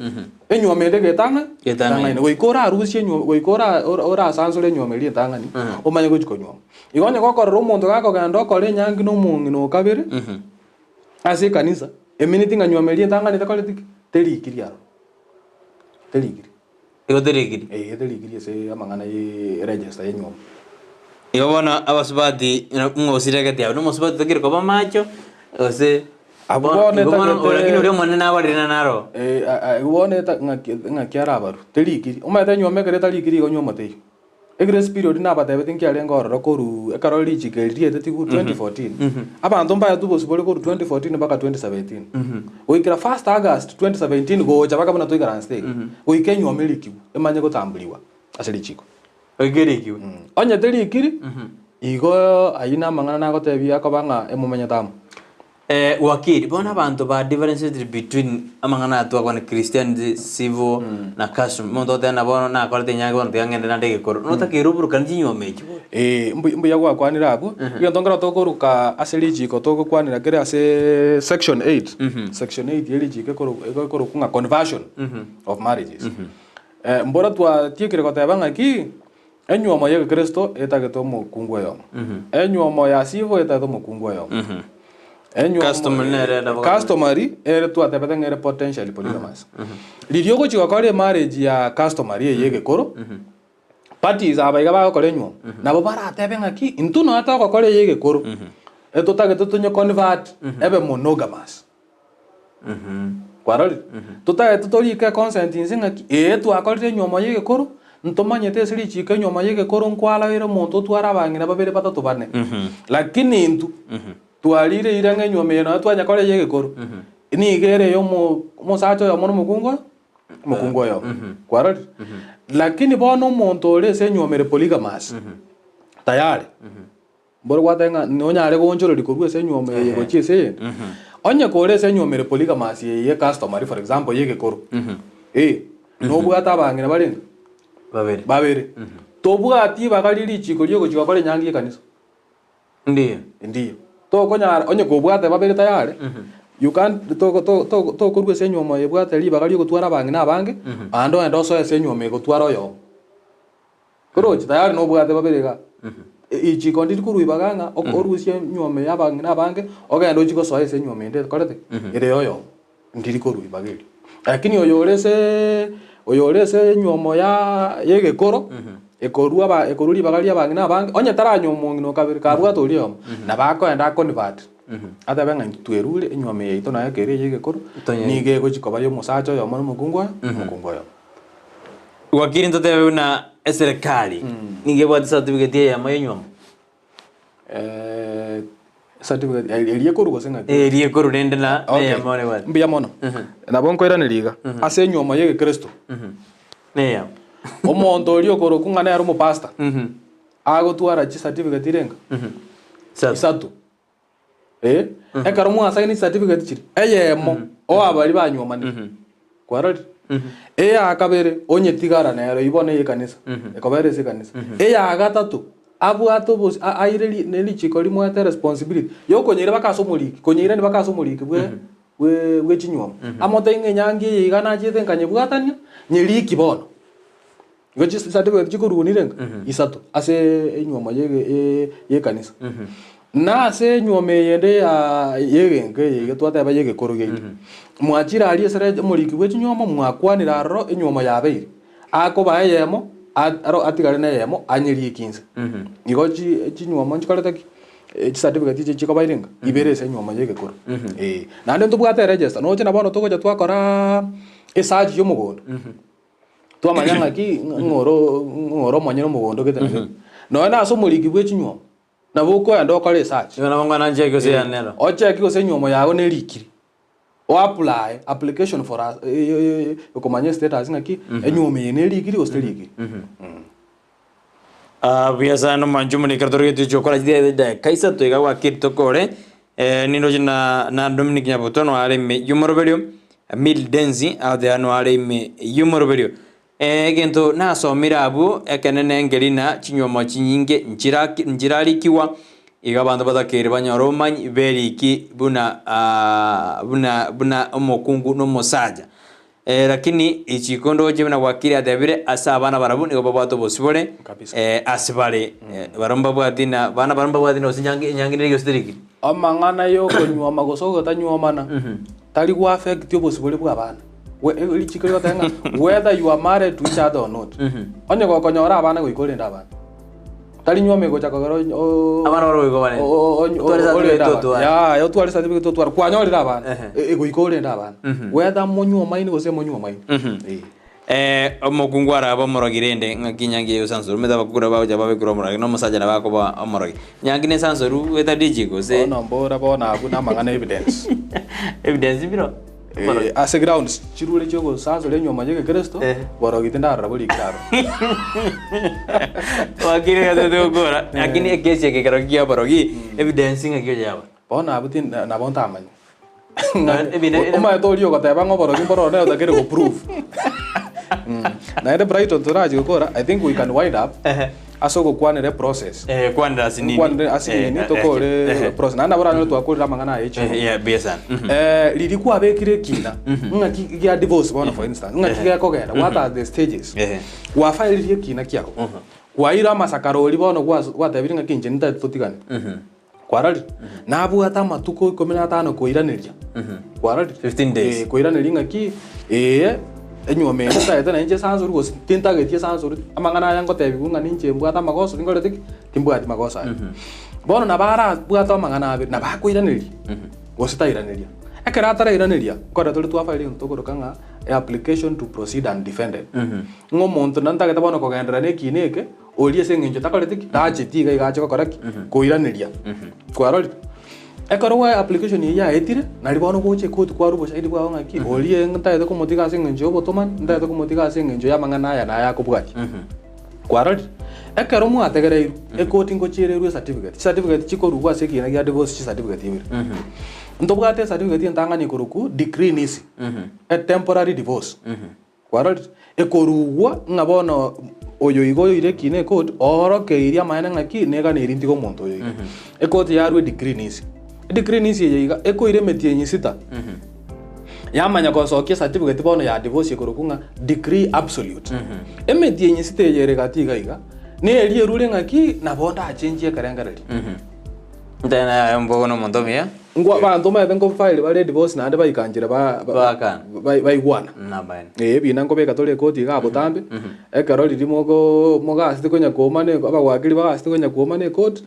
enywomo ende getang'a Getang'aine. getang'aine. Goika orarusie enywomo, goika ora ora orasansore enywomo eria entang'ani, omanye gochi konywoma. Igo onye gokorora omonto gakogenda okore enyangi na omong'ina o kabere, ase ekanisa, emineti ng'a nywomo eria entang'ani tekoreti ki? Terikiri aroro, terikiri. Igo terikiri. Ee, terikiri ase amang'ana ye register y'enywomo. Igo bono abasubati ng'a osiregete abwo, na omosubati takeri koba macho, gose Abwo bono bono igo bono etagete- lakini oria omonene nabarire na naro. Eh, a- a- igo bono eta ng'aki ng'aki arabarwe, terikiri. Omanyete enywomo ekero etarikiri igo nywomo teiyo. Egrace period nabatebetie nkiarenge ororo korwa ekero richiko eri riaetetigwe 2014, abanto mbaetwe bosibore korwa 2014 mpaka 2017. Goikera 1st August 2017 gocha mpaka buna toikaransete iga, goika enywomo erikigwe emanye gotambuliwa ase richiko. Goika erikigwe. Onye terikiri, igo ayio namang'ana nagotebia akoba ng'a emomenyete amo. Eh, wakili, bono abanto ba differentiated between amang'ana aya twakwana Christianity, civil na custom. Omonto ogoteba ng'a bono nakorete enyangi bono tiga ng'ende naende egekoro. Notakeire oburukanie chinyuomo echi bono. Ee, mbu- mbuya gwakwanire abwo. Egento nkero tokoruka ase richiko togokwanera kere ase section 8, section 8 ye richiko ekoro ekorokwa ng'a conversion of marriages. Mboro twatiekire goteba ng'aki, Enyuomo y'egekristo etagete omokungu oyomo. Enyuomo ya civil etagete omokungu oyomo. Enyuomo Customary nere nabo- Customary ere twatebete ng'a ere potentially polygamous. Riria ogochia gokora emarriage ya customary eye y'egekoro, parties aba iga bagokora enyuomo, nabo baratebe ng'aki intwe nonya togokora eye y'egekoro, etotagete tonye convert ebe monogamous. Kwarorire? Totagete torike econsent inse ng'aki, ee twakorire enywomo ya egekoro, ntomanyete ase richiko enywomo ya egekoro nkwaraire omonto otware abang'ina babere batato bane. Lakini intwe, twarire eira ng'a enywomo eye nonya twanyakora eye egekoro, nigo ere eya omo omosacha oyomo na omokungu oyo, omokungu oyomo. Kwarorire? Lakini bono omonto ore ase enywomo ere polygamous, tayari. Mboro gwateba ng'a nonyare goonchoreria korwa ase enywomo eye gochia ase eyende. Onye kore ase enywomo ere polygamous eye ye customary for example ye egekoro, eh, nobwate abang'ina barenge? Babere. Babere. Tobwati ibaga rie richiko riogochia gokora enyangi y'ekanisa. Ndiyo. Ndiyo. Tokonyara onye kobwate babere tayari, you can't toko to to tokorwa ase enywomo eye ebwate ribaga riogotwara abang'ina abange, naende ogende osoe ase enywomo egotwara oyomo. Koroche tayari nobwate babere iga. Richiko ndiri korwa ibaga ng'a orusie enywomo ya abang'ina abange ogende ochie gosoa ase enywomo ende ekorete ki? Ere yoyomo. Ndiri korwa ibaga erio. Lakini oyo ore ase oyo ore ase enywomo ya egekoro, ekorwa aba ekorwa ribaga ria abang'ina abange, onye taranywa omong'ina o kabere kabwate oria oyomo, nabo akoenda aconvert, atebe ng'a intwe twerure enywomo eye yaito naye ekere eye egekoro, nigo egochi koba ya omosacha oyomo na omokungu oyo, omokungu oyomo. Wakili ntotebe buna eserekari nigo ebwate certificate eyemo y'enywomo. Eh, certificate eria ekorwa gose ng'aki? Eria ekorwa rende na Okay. eyemo ore ebwate. Mbuya mono. Nabo nkoiraneria iga. Ase enywomo ya egekristo, Neyemo. omonto oria okorokwa ng'a nere omopastor, agotwara chicertificate irenga? Isato. Isato. Eh, ekero mwasaini chicertificate chiria, eyemo, oa baria banywomanire. Kwarorire? Eya kabere, onyetigara nero ibo neye ekanisa, ekobera ase ekanisa. Eya gatato, abwate obosi a- aire ri ne richiko rimoete responsibility, yokonyeira mpaka ase omoriki, konyeirani mpaka ase omoriki bwe bwe bwe chinywomo. Amotebie ng'a enyangi eye iga nachete nkanyebwatania, nyeriki bono. Igo chi certificate chikorunire nka isato ase enywomo ye ekanisa. Na ase enywomo eyende ya yegenka eye iga twateba yegekoro giaito, mwachire aria esere omoriki bwe chinywomo mwakwanire aroro enywomo yabeire, akobaa eyemo aro atigare na eyemo anyerikie inse. Igo chi chinywomo nchikorete ki? Chicertificate echi chikobaire nka ibere ase enywomo yegekoro. Eh, naende ntobwate eregister, noche na bono togocha twakoraa esearch ya omogondo. Twamanya ng'aki ng'oro ng'oro omonyene omogondo gete na gete. Nonya na ase omoriki bwe chinywomo, nabo okoenda okore esearch. Igo nabo ng'ana ncheki gose yane ero. Ocheki gose enywomo yago nerikire. O apply application for a okomanya estatus ng'aki enywomo eye nerikiri gose terikiri. Ah, buya sana omwancho omone ekero torogetie chokora chidakika isato iga gwakeri tokore eh, nindoche na na Dominic Nyabuto no are ime y'omoroberio Emil Denzi agoteeba no are ime y'omoroberio eh, egento nasomire abwo ekenene nkeri na chinywomo chinyinge nchiraki nchirarikigwa iga abanto batakeire banyore obomanyi beriki buna ah, buna buna omokungu na omosacha. Eh, lakini ichiko ndoche buna gwakire atebire ase abana barabwo nigo babwate obosibore Kabisa. eh, ase bare eh, barabwo mbabwati na bana barabwo mbabwati na gose enyangi enyangi nere gose terikiri. Amang'ana y'okonyuoma gose ogotanyuomana tari go affect obosibore bwa abana. We- e- richiko rigoteba ng'a whether you are married to each other or not, onye gokonyora abana goika orende abana. Tari nyuoma egocha kogera onye- o- Abana barabwo goika obarende. o- o- o- Otware certificate orende abana. otware. Yaya, otware certificate otware. Kwanyorire abana. Ehe. E- Egoika orende abana. Whether monyuomaine gose monyuomaine. Eh. Eh, omokungu arabe omorogi rende ng'aki nyangi eye osansoru omanyete abakure bagocha babekire omorogi na omosacha nabo akoba omorogi. Nyangi ne esansoru etari richiko gose Bono mbora bono abwo namang'ana evidence. evidence biro? Eh, ase grounds chirure chiogosansora enyuomo y'egekristo, Eh. borogi tindarora borikire aroro. Wakiri gatete gokora lakini ekesi eke ekero kia borogi evidence ng'aki ocha yaba. Bono abwo tin- na- nabo ntamanya. Na- ebinde- Omanyete oria ogoteba ng'a oborogi mbororo nere otakere go prove. Naende Brighton torachie gokora, I think we can wind up ase ogokwanera eprocess. Eh, kwanera ase nini? Nkwanere ase Eh, nini eh, tokore eh, eh. process. Naende nabo oranyore twakorire amang'ana aya echiro. Eh, yeah, buya sana. Mhm. Eh, riria kwabekire ekina ng'aki gia divorce bono for instance ng'aki gekogenda what are the stages Ehe. gwafairirie ekina kiago kwaira amasakarori bono gwas- gwatebire ng'aki inche nintagete totigane Kwarorire? Nabwate amatuko ikomi na atano koiraneria. Kwarorire? 15 days. Eh, koiraneria ng'aki, ee, enyuomo eye ntagete na inche esansori gose tintageti esansori, amang'ana aya ngotebiwa ng'a ninche mbwate amagoso tinkoreti ki? Timbwati magoso aya. Bono nabo arabwate amang'ana abere, nabo akoiraneria, gose tairaneria. Ekero atarairaneria, nkorora tore twafaire egento tokoroka ng'a application to proceed undefended. Ng'a omonto na ntagete bono kogenderera na ekiina eke, Oria ase engencho takoreti ki? Tacheti iga iga ache gokora ki? Koiraneria. Kwarorire? Ekero gwa application eyio yaetire, nari bono gocha ekoti kwarwa oboshahidi bwao ng'aki, oria ntagete komotiga ase engencho ya obotomani, ntagete komotiga ase engencho ya amang'ana aya na aya akobwatia. Kwarorire? Ekero mwategereirwe, ekoti ngochiererwe ecertificate. Chicertificate chikorugwa ase ekiina gia divorce chicertificate ibere. Ntobwate ecertificate entang'ani ekorokwa decree nisi, a temporary divorce. Kwarorire? Ekorugwa ng'a bono oyo iga oyoire ekina ekoti, oorokeirie amaene ng'aki neganeiri ntige omonto oyo iga. Ekoti yarwa edecree nisi. Edecree nisi eye iga, ekoira emetienyi sita, yamanya gosokia ecertificate bono ya divorce ekorokwa ng'a decree absolute. Emetienyi sita eye ere gati iga iga, neri erure ng'aki nabo ndachenchie ekerengererio. Ntari naye mbogo na omonto omuya. Ngwa abanto omanyete nko file bare divorce naende baikanchire ba- ba- Baakana. bai- baigwana. Namaene. Ee ebina nkobeka tore ekoti igaa botambe, ekero riria moko mogasete konya koomana abagwakeri bagasete konya koomana ekoti,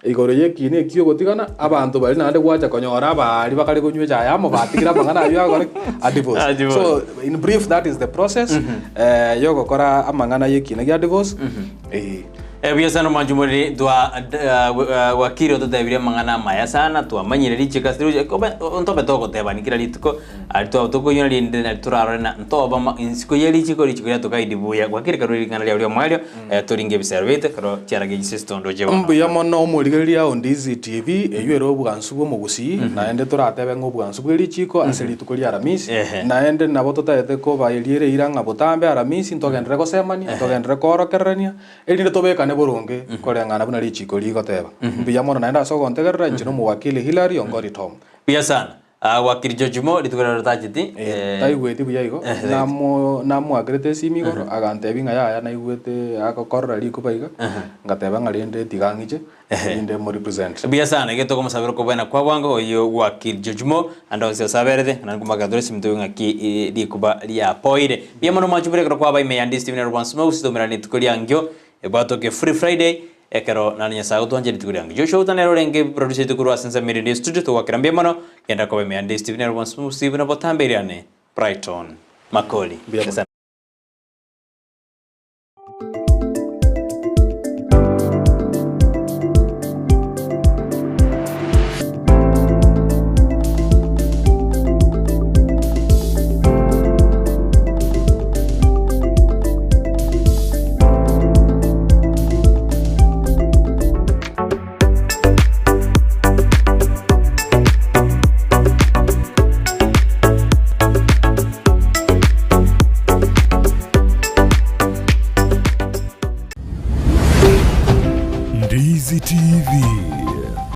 igoro ya ekina ekio ogotigana, abanto baria naende gwacha konyora abaari bakare konywa echae amo batigire amang'ana aywo agokora ki? A divorce. A divorce. So in brief that is the process yogokora amang'ana ya ekina gia divorce, eh. Buya sana omwanchi omoriri twa wakili ototebirie amang'ana amaya sana twamanyire richiko ase rirochio kobe ntobe togotebani kera rituko aria twaba tokoinyora rinde nari torarore na ntoba ma isiko ye richiko richiko riatogaidi buya gwakire karue ring'ana riao riomoerio toringe ebisero biaito ekero chiarenge chisese tondoche bono. Mbuya mono omorigereria o Ndizi TV, eywo ere obwansu bw'omogusii, naende toratebe ng'a obwansu bwe richiko ase rituko ria Aramisi, naende nabo totaete kobaeria ere eira ng'a botambe Aramisi ntogenderere gosemania, ntogenderere koorokererania, erinde tobekane boronge koreng'ana buna richiko rigoteba. Mbuya mono naende ase ogontegerera, inche nomowakili Hillary Ongori Tom. Buya sana. Wakili George Mo, rituko riria rotacheti, Taigweti buya igo, namoakerete esimi igoro, agantebia ng'a yaya naigwete agokorora rikuba iga, ngateba ng'a rende tiga ang'iche, erinde mo represent. Buya sana, iga tokomosabera okobwena kwa bwango oyio wakili George Mo, ande onsi ase aberete, naende nkomoakera tore esimi toigwe ng'aki rikuba riapoire. Mbuya mono mwanchubire ekero kwaba ime ya Ndisi TV nero bwansi mogusi toumerane rituko ria nkio, ebwatoke Free Friday, Ekero naende Nyasae agotwancha rituko riange. Joshua Uta nere orenge producer yaito korwa ase ensemo ere ya studio togwakera mbuya mono, genda koba ime ya Ndisi TV nero bwansi mogusi buna botambe iriane Brighton Makori. Mbuya mono.